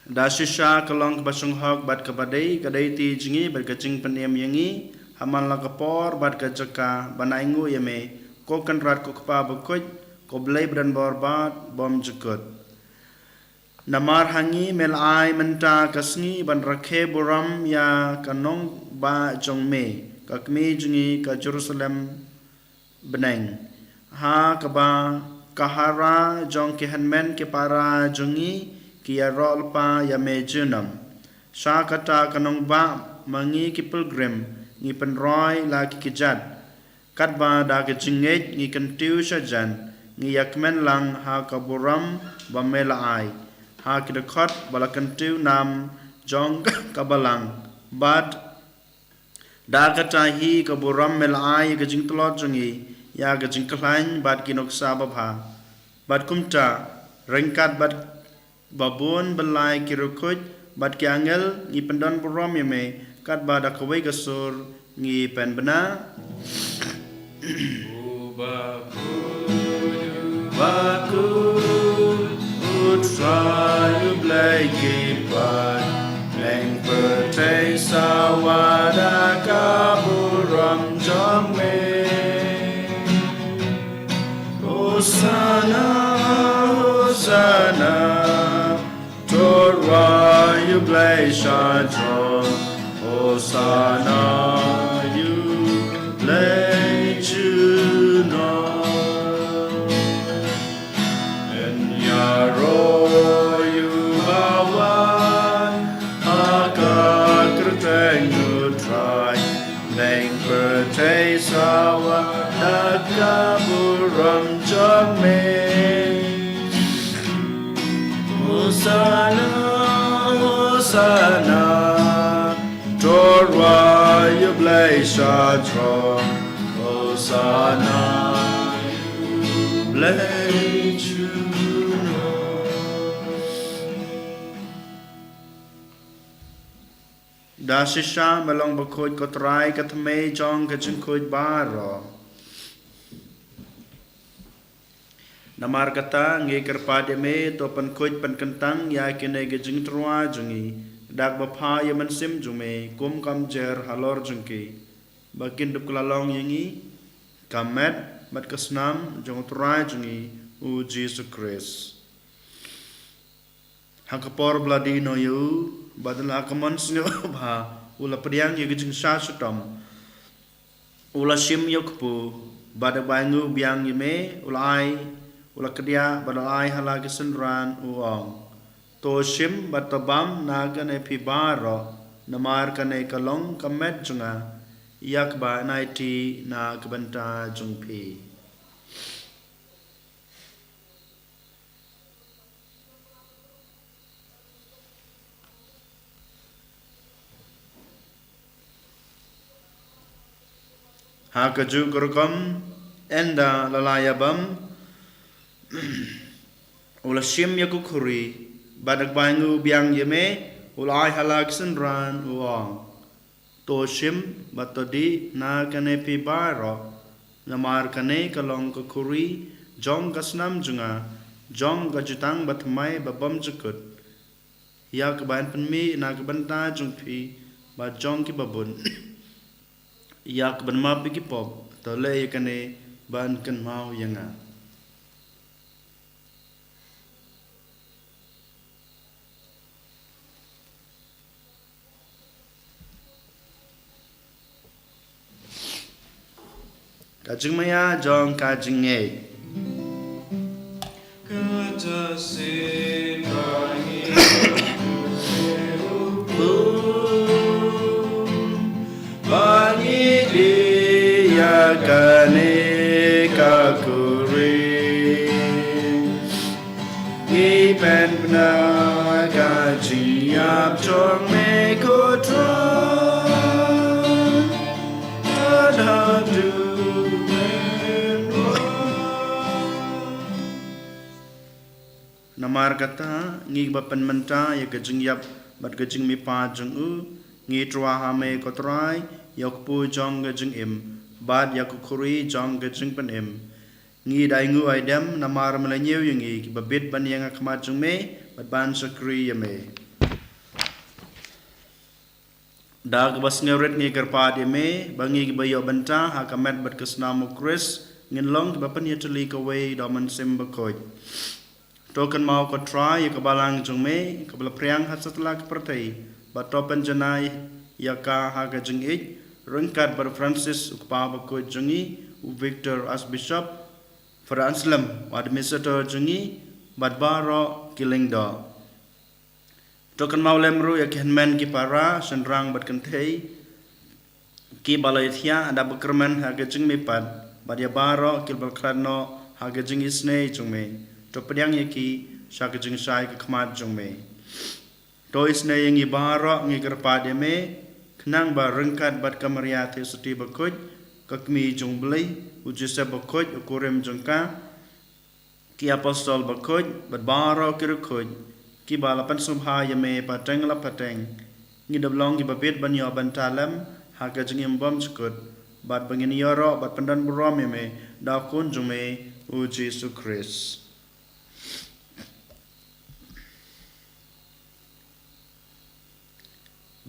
Da shisha ka long kaba shong hok bad kaba dei, ka dei ti jong ngi bad ka jingpynim ïa ngi ha man la ka por bad ka jaka ban ainguh ïa me, ko Kynrad, ko Kpa bakhuid, ko Blei badonbor bad bymjukut. Namar ha ngi me la ai mynta ka sngi ban rakhe burom ïa ka nongbah jong me, ka kmie jong ngi ka Jerusalem bneng, ha kaba ka hara jong ki hynmen ki para jong ngi ki ïaroh lypa ïa me junom. Sha kata ka nongbah ma ngi ki pilgrim ngi pynroi la ki kjat. Katba da ka jingngeit ngi kyntiew shajan, ngi ïakmen lang ha ka burom ba me la ai ha ki dkhot ba la kyntiew nam jong ka balang. Bad da kata hi ka burom me la ai ïa ka jingtlot jong ngi ïa ka jingkhlaiñ bad ki nuksa babha. Bad kumta, ryngkat bad ba bun byllai ki riewkhuid bad ki angel ngi pyndon burom ïa me, katba da kawei ka sur ngi pynbna. U bakhuid, u bakhuid, U Trai U Blei ki paid, bneng pyrthei sawa da ka burom jong me. Hosana, Hosana, to rwai ïa U Blei sha jrong. Hosana ïa U Blei junom. Yn ïaroh ïa uba wan ha ka kyrteng U Trai, bneng pyrthei sawa da ka burom jong me. Hosana, Hosana, to rwai ïa U Blei sha jrong. Hosana ïa U Blei junom. Da shisha me long bakhuid ko Trai, ka thymmei jong ka jingkhuid baroh. Namar kata ngi kyrpad ïa me, to pynkhuid pynkyntang ïa kine ki jingtyrwa jong ngi da kaba pha ïa u Mynsiem jong me, kum ka mjer halor jong ki, ba kin dup kylla long ïa ngi ka met bad ka snam jong U Trai jong ngi U Jisu Khrist. Ha ka por ba la die noh ïa u, bad la ka mon sngewbha, u la pdiang ïa ka jingshah shitom. U la shim ïa u kpu, bad da kaba ainguh biang ïa me, u la ai, u la kdiah, bad u la ai ha la ki synran, u ong: To shim bad to bam na kane phi baroh, namar kane ka long ka met jong nga, ïa kaba yn aiti na ka bynta jong phi. Ha kajuh ka rukom, ynda la la ïabam, u la shim ïa ka khuri, bad da kaba ainguh biang ïa me, u la ai ha la ki synran, u ong: To shim bad to dih na kane phi baroh, namar kane ka long ka khuri jong ka snam jong nga, jong ka jutang bathymmai babymjukut, ïa kaba yn pynmih na ka bynta jong phi bad jong ki babun, ïa ka ban map ïa ki pop. To leh ïa kane ban kynmaw ïa nga. Ka jingmaïa jong ka jingngeit. Kata sien ba ngi ba ngi ïa kane ka khuri. Ngi pynbna ka jingïap jong me ko Trai. Tad haduh mynba. Namar kata, ngi ba pynmynta ïa ka jingïap bad ka jingmihpat jong u, ngi tyrwa ha me ko Trai, ïa u kpu jong ka jingim bad ïa ka khuri jong ka jingpynim. Ngi da ainguh aidem namar me la ñiew ïa ngi kiba bit ban ïeng ha khmat jong me bad ban shakri ïa me. Da kaba sngewrit ngi kyrpad ïa me ba ngi kiba ïoh bynta ha ka met bad ka snam u Khrist ngin long kiba pynïatylli kawei da u Mynsiem Bakhuid. To kynmaw ko Trai ïa ka balang jong me kaba la phriang ha satlak ka pyrthei, bad to pynjanai ïa ka ha ka jingïeit, ryngkat bad u Francis u kpa bakhuid jong ngi, u Victor Archbishop, Father Anselm u administrator jong ngi, bad baroh ki lyngdoh. To kynmaw lem ruh ïa ki hynmen ki para, shynrang bad kynthei, kiba la ïathiah da ba kyrmen ha ka jingmihpat, bad ïa baroh kiba la khlad noh ha ka jingisynei jong me. To pdiang ïa ki sha ka jingshai ka khmat jong me. To isynei ïa ngi baroh ngi kyrpad ïa me, khnang ba ryngkat bad ka Maria Theisotti bakhuid, ka kmie jong u Blei, u Joseph bakhuid, u kurim jong ka, ki apostol bakhuid, bad baroh ki riewkhuid, kiba la pynsngewbha ïa me pateng la pateng, ngin da long kiba bit ban ïoh bynta lem ha ka jingim bymjukut, bad ba ngin ïaroh bad pyndonburom ïa me da u Khun jong me u Jisu Khrist.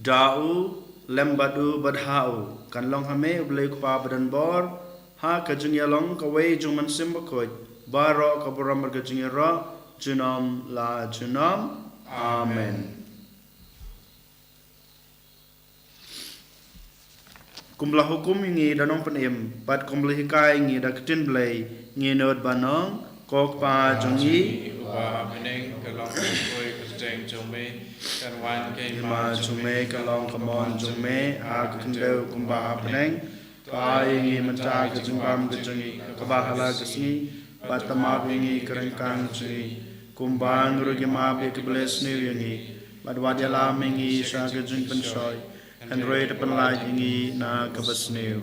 Da u, lem bad u, bad ha u, kan long ha me u Blei u Kpa badonbor, ha ka jingïalong kawei jong u Mynsiem Bakhuid, baroh ka burom bad ka jingïaroh junom la junom. Amen. Kumba la hukum ïa ngi da u Nongpynim, bad kumba la hikai ïa ngi da ka ktien Blei, ngin nud ban ong, ko Kpa jong ngi uba ha bneng, ka long ka kyrteng jong me, kan wan ka hima jong me, ka long ka mon jong me ha ka khyndew kumba ha bneng. To ai ïa ngi mynta ka jingbam ka jong ngi kaba ha la ka sngi, bad to map ïa ngi ka ryngkang jong ngi, kumba ngi ruh ngi map ïa kiba leh sniew ïa ngi, bad wat ïalam ïa ngi sha ka jingpynshoi, hynrei to pynlait ïa ngi na kaba sniew.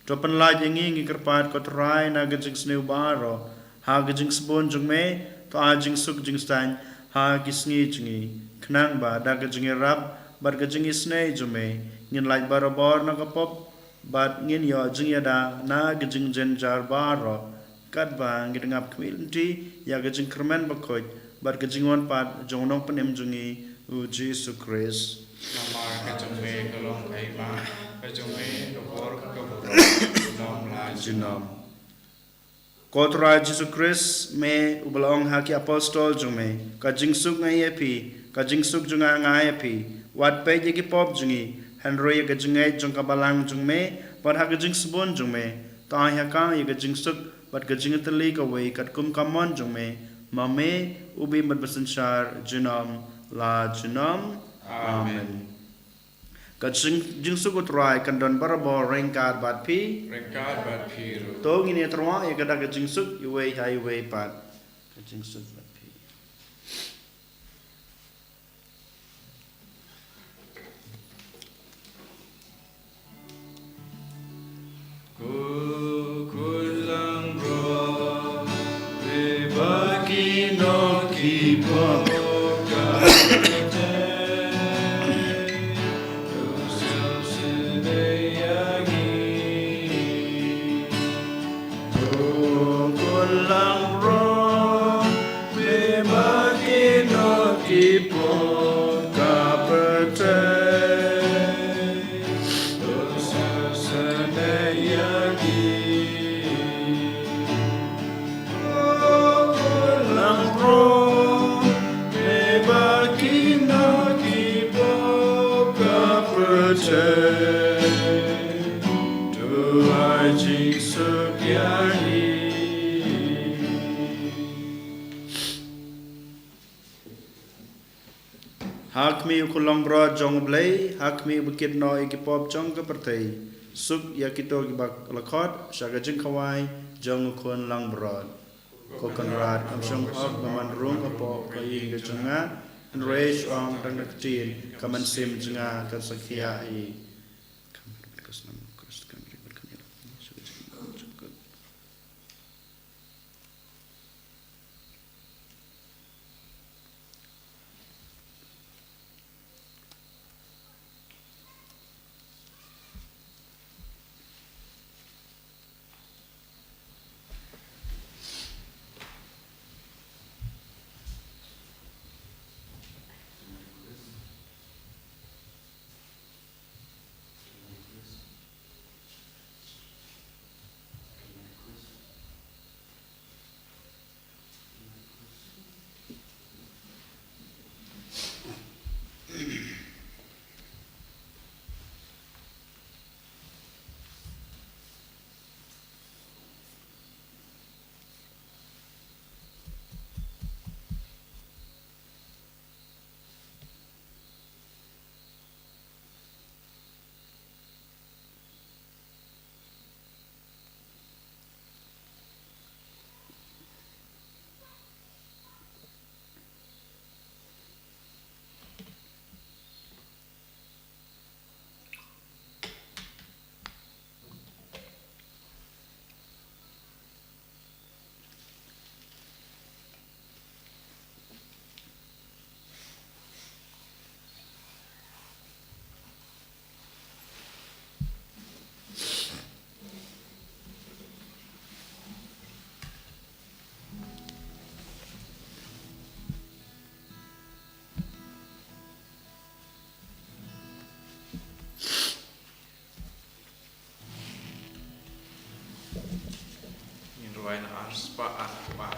To pynlait ïa ngi, ngi kyrpad ko Trai, na ka jingsniew baroh, ha ka jingsbun jong me, to ai jingsuk jingsaiñ ha ki sngi jong ngi, khnang ba da ka jingïarap bad ka jingisynei jong me, ngin lait barabor na ka pop, bad ngin ïoh jingïada na ka jingjynjar baroh, katba ngi dngap khmih lynti ïa ka jingkyrmen bakhuid bad ka jingwan pat jong u Nongpynim jong ngi u Jisu Khrist. Namar ka jong me ka long ka hima, ka jong me ka bor, ka burom, junom la junom. Ko Trai Jisu Khrist, me uba la ong ha ki apostol jong me, ka jingsuk nga ai ïa phi, ka jingsuk jong nga nga ai ïa phi. Wat peit ïa ki pop jong ngi, hynrei ïa ka jingngeit jong ka balang jong me, bad ha ka jingsbun jong me, to ai ha ka ïa ka jingsuk bad ka jingïatylli kawei katkum ka mon jong me, ma me u bym bad basynshar junom la junom. Amen. Amen. Ka jing, jingsuk u Trai kan don barabor ryngkat bad phi. Ryngkat bad phi ruh. To ngin ïa tyrwa ïa ka da ka jingsuk iwei ha iwei pat. Ka jingsuk bad phi. Ko Khun langbrot, pynbna ïa ngi ki pop ka pyrthei. To sngewsynei ïa ngi. Ko Khun langbrot, pynbna ïa ngi ki pop ka pyrthei. To sngewsynei ïa ngi. Ko Khun langbrot, Ha khmih u khun langbrot jong U Blei, ha khmih uba kit noh ïa ki pop jong ka pyrthei, suk ïa kito kiba la khot sha ka jingkhawai jong u khun langbrot. Ko Kynrad, kam shong hok ba men rung hapoh ka ïing ka jong nga, hynrei shu ong tang da ka ktien, ka mynsiem jong nga kan sa khia hi. Ngin rwai na ar spah ar spah.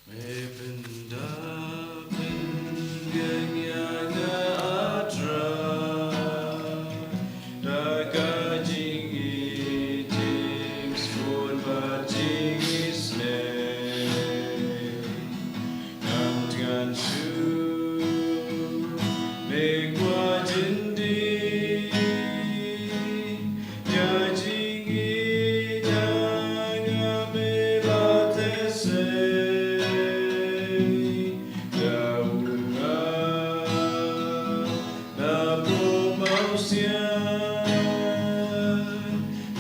Me pyndap pynbiang ïa nga, A Trai, da ka jingïeit, jingsngewbha, jingisynei. Ngan tngan shuh me kwah jyndie ïa ka jingïeit jong nga, me la teh sei da u nga. Na pyrshah sian,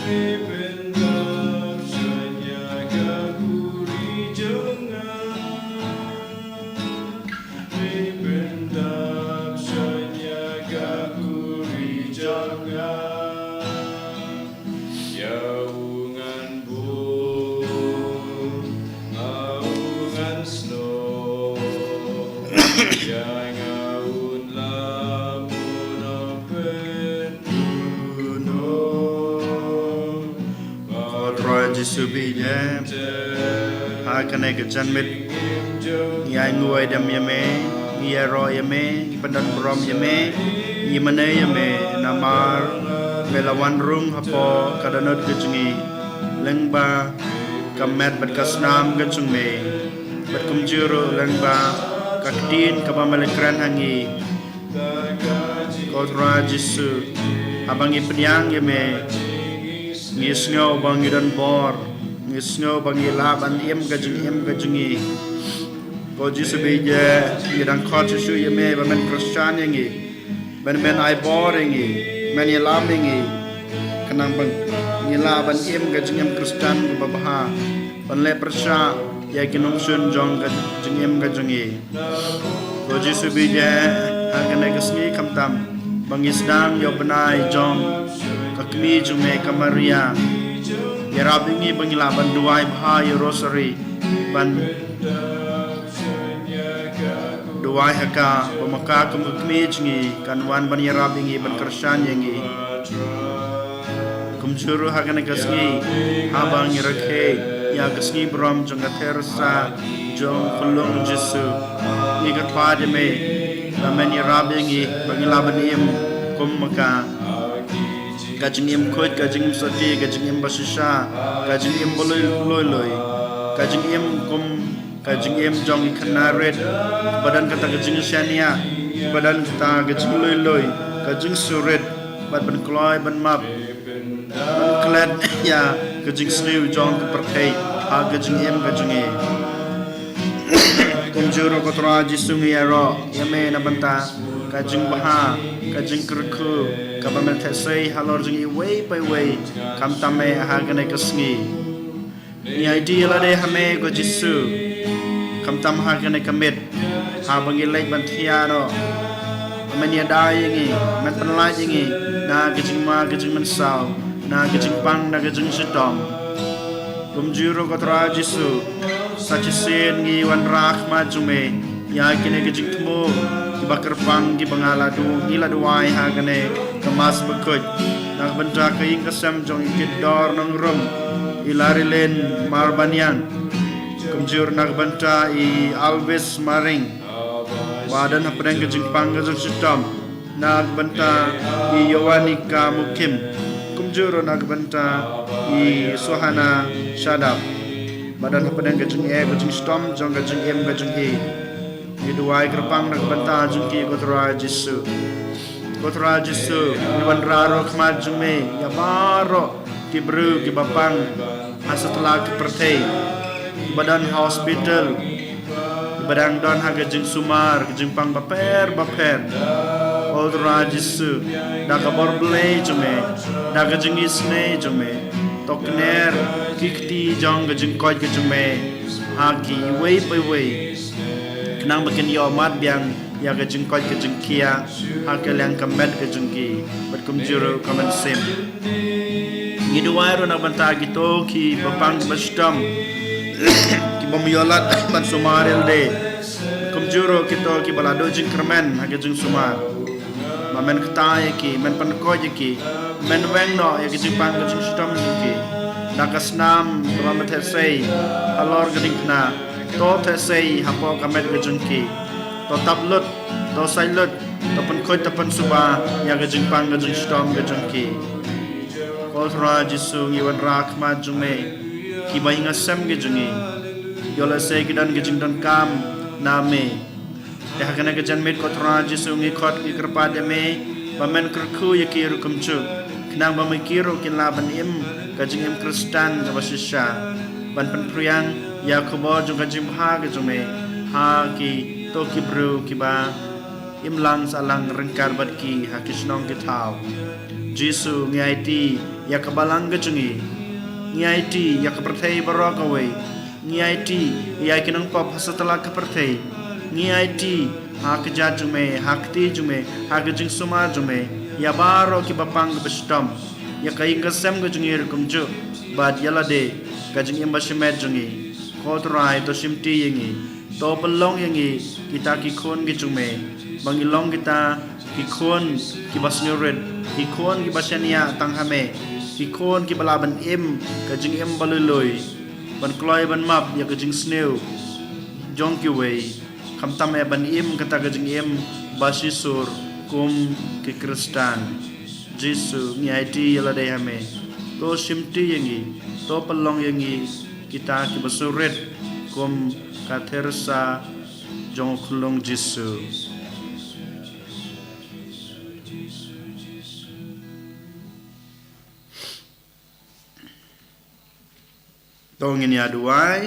me pyndap shuh ïa ka khuri jong nga. Me pyndap shuh ïa ka khuri jong nga. Ïa u ngan buh, ïa u ngan snoh, ïa nga un lap, un ong pynduh noh. Ko Trai Jisu baieit, ha kane ka janmiet ngi ainguh aidem ïa me, ngi ïaroh ïa me, ngi pyndonburom ïa me, ngi mane ïa me, namar me la wan rung hapoh ka dohnud ka jong ngi lyngba ka met bad ka snam ka jong me, bad kumjuh ruh lyngba ka ktien kaba me la kren ha ngi. Ko Trai Jisu, haba ngi pdiang ïa me, ngi sngew ba ngi don bor, ngi sngew ba ngi lah ban im ka jingim ka jong ngi. Ko Jisu baieit, ngi dang khot shuh shuh ïa me ba men kyrshan ïa ngi, ba men ai bor ïa ngi, men ïalam ïa ngi, khnang ba ngi lah ban im ka jingim Khristan kaba bha, ban leh pyrshah ïa ki nongshun jong ka jingim ka jong ngi. Ko Jisu baieit, ha kane ka sngi khamtam ba ngi sdang ïa u bnai jong ka kmie jong me ka Maria, ïarap ïa ngi ba ngi lah ban duwai bha ïa u Rosary, ban duwai ha ka, ba ma ka kum ka kmie jong ngi kan wan ban ïarap ïa ngi, ban kyrshan ïa ngi. Kumjuh ruh ha kane ka sngi, haba ngi rakhe ïa ka sngi burom jong ka Theresa jong u Khunlung Jisu, ngi kyrpad ïa me ba men ïarap ïa ngi ba ngi lah ban im kum ma ka, ka jingim khuid, ka jingim sati, ka jingim ba shisha, ka jingim ba lui lui lui, ka jingim kum ka jingim jong ki khynnah rit, ba don kata ka jingshaniah, ba don kata ka jinglui lui, ka jingsurit, bad ban kloi ban map, ban klet ïa ka jingsniew jong ka pyrthei ha ka jingim ka jong ngi. Kumjuh ruh ko Trai Jisu ngi ïaroh ïa me na bynta ka jingbha, ka jingkyrkhu, kaba me la theh sei halor jong iwei pa iwei, khamtam eh ha kane ka sngi. Ngi aiti ïa lade ha me ko Jisu, khamtam ha kane ka miet, haba ngi leit ban thiah noh. Men ïada ïa ngi, men pynlait ïa ngi na ka jingma ka jingmynsaw, na ka jingpang na ka jingshitom. Kumjuh ruh ko Trai Jisu, sa shisien ngi wanrah ha khmat jong me ïa kine ki jingthmu kiba kyrpang kiba nga la du, ngi la duwai ha kane ka Mass bakhuid, na ka bynta ka ïing ka sem jong i Kitdor Nongrum, i Larilin Marbaniang, kumjuh ruh na ka bynta i Alvis Maring, ba don hapdeng ka jingpang ka jingshitom, na ka bynta i Yowanika Mukim, kumjuh ruh na ka bynta i Suhana Shadap, ba don hapdeng ka jingeh ka jingshitom jong ka jingim ka jong i. Ngi duwai kyrpang na ka bynta jong ki ko Trai Jisu. Ko Trai Jisu, ngi wanrah ruh ha khmat jong me ïa baroh ki briew kiba pang ha satlak ka pyrthei, kiba don ha hospital, kiba dang don ha ka jingsumar ka jingpang bapher bapher. Ko Trai Jisu, da ka bor Blei jong me, da ka jingisynei jong me, to kner ki kti jong ka jingkoit ka jong me ha kiwei pa iwei, khnang ba kin ïoh mad biang ïa ka jingkoit ka jingkhiah ha ka liang ka met ka jong ki, bad kumjuh ruh ka mynsiem. Ngi duwai ruh na ka bynta kito kiba pang kiba shitom, ki bym ïoh lad ban sumar ïa lade, kumjuh ruh kito kiba la duh jingkyrmen ha ka jingsumar, ba men kta ïa ki, men pynkoit ïa ki, men weng noh ïa ka jingpang ka jingshitom jong ki. Da ka snam kaba me theh sei halor ka diengphna, to theh sei hapoh ka met ka jong ki. To tap lut, to sait lut, to pynkhuid, to pynsuba ïa ka jingpang ka jingshitom ka jong ki. Ko Trai Jisu, ngi wanrah ha khmat jong me kiba ïing ha sem ka jong ngi. Ïoh lehse ki don ka jingdonkam na me. Te ha kane ka janmiet ko Trai Jisu, ngi khot ngi kyrpad ïa me ba men kyrkhu ïa ki ruh kumjuh, khnang ba me ki ruh kin lah ban im ka jingim Khristan kaba shisha, ban pynphriang ïa ka khubor jong ka jingbha ka jong me ha kito ki briew kiba im lang sahlang ryngkat bad ki ha ki shnong ki thaw. Jisu, ngi aiti ïa ka balang ka jong ngi. Ngi aiti ïa ka pyrthei baroh kawei. Ngi aiti ïa ki nongpop ha satlak ka pyrthei. Ngi aiti ha ka jait jong me, ha ka kti jong me, ha ka jingsumar jong me, ïa baroh kiba pang kiba shitom, ïa ka ïing ka sem ka jong ngi ruh kumjuh, bad ïa lade ka jingim ba shimet jong ngi. Ko Trai, to shimti ïa ngi, to pynlong ïa ngi kita ki khun ki jong me, ba ngin long kita ki khun kiba sngewrit, ki khun kiba shaniah tang ha me, ki khun kiba lah ban im ka jingim ba lui lui, ban kloi ban map ïa ka jingsniew jong kiwei, khamtam eh ban im kata ka jingim ba shisur kum ki Khristan. Jisu, ngi aiti ïa lade ha me, to shimti ïa ngi, to pynlong ïa ngi kita kiba sngewrit kum ka Theresa jong u khunlung Jisu. To ngin ïa duwai.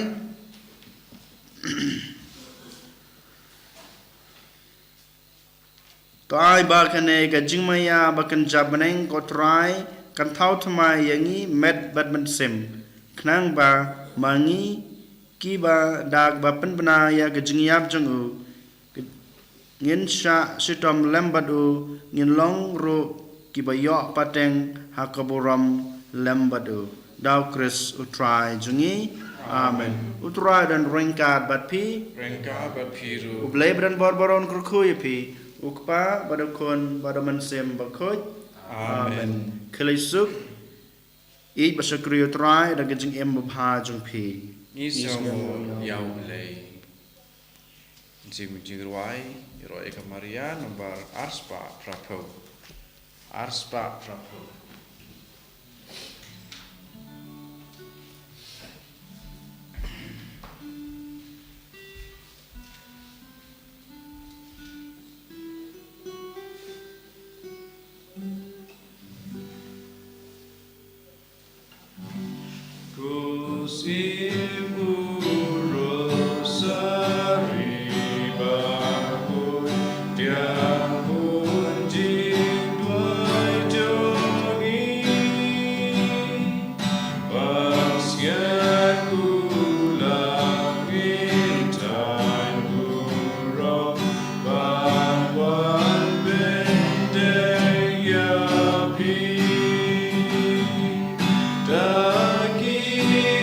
To ai ba kane ka jingmaïa ba kan jabneng ko Trai kan thaw thymmai ïa ngi met bad mynsiem, khnang ba ma ngi kiba dak ba pynbna ïa ka jingïap jong u, ngin shah shitom lem bad u, ngin long ruh kiba ïoh pateng ha ka burom lem bad u. Da u Khrist u Trai jong ngi. Amen. U Trai don ryngkat bad phi. Ryngkat bad phi ruh. U Blei ba don bor baroh un kyrkhu ïa phi. U Kpa bad u Khun bad u Mynsiem Bakhuid. Amen. Khublei shibun. Ïeit ba shakri ïa u Trai da ka jingim babha jong phi. Ngi sngewnguh ïa u Blei. Jing, jingrwai ïaroh ïa ka Maria nambar arspah phraphew. Arspah phraphew. Sim u rosari ba khuid tiang bun jingduwai jong ngi. Ba sngewthuh la ngi thaiñ burom ban wan bteng ïa phi. Da ki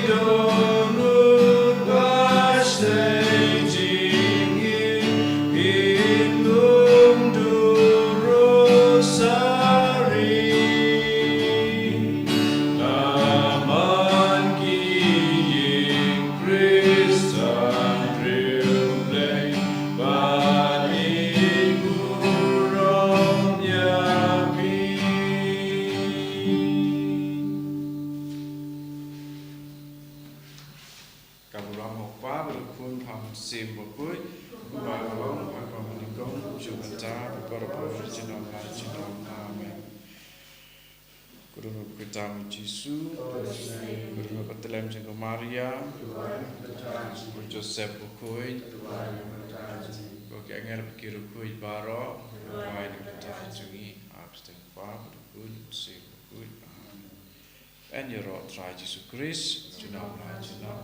dohnud ba sdei jingim, ngin ym dur rosari. Namar ki ïing Khristan riewblei ban ïeit burom ïa phi. Ka burom u Kpa bad u Khun bad u Mynsiem Bakhuid, kumba ka long ha kaba nyngkong, mynta bad barabor, junom la junom. Amen. Ko don ha ka kyrteng u Jisu, ko don ha ka bynta jong ka Maria, u Joseph Bakhuid, ko ki angel bad ki riewkhuid baroh, duwai na ka bynta jong ngi. Ha ka kyrteng u Kpa bad u Khun bad u Mynsiem Bakhuid. Amen. Yn ïaroh Trai Jisu Khrist, junom la junom.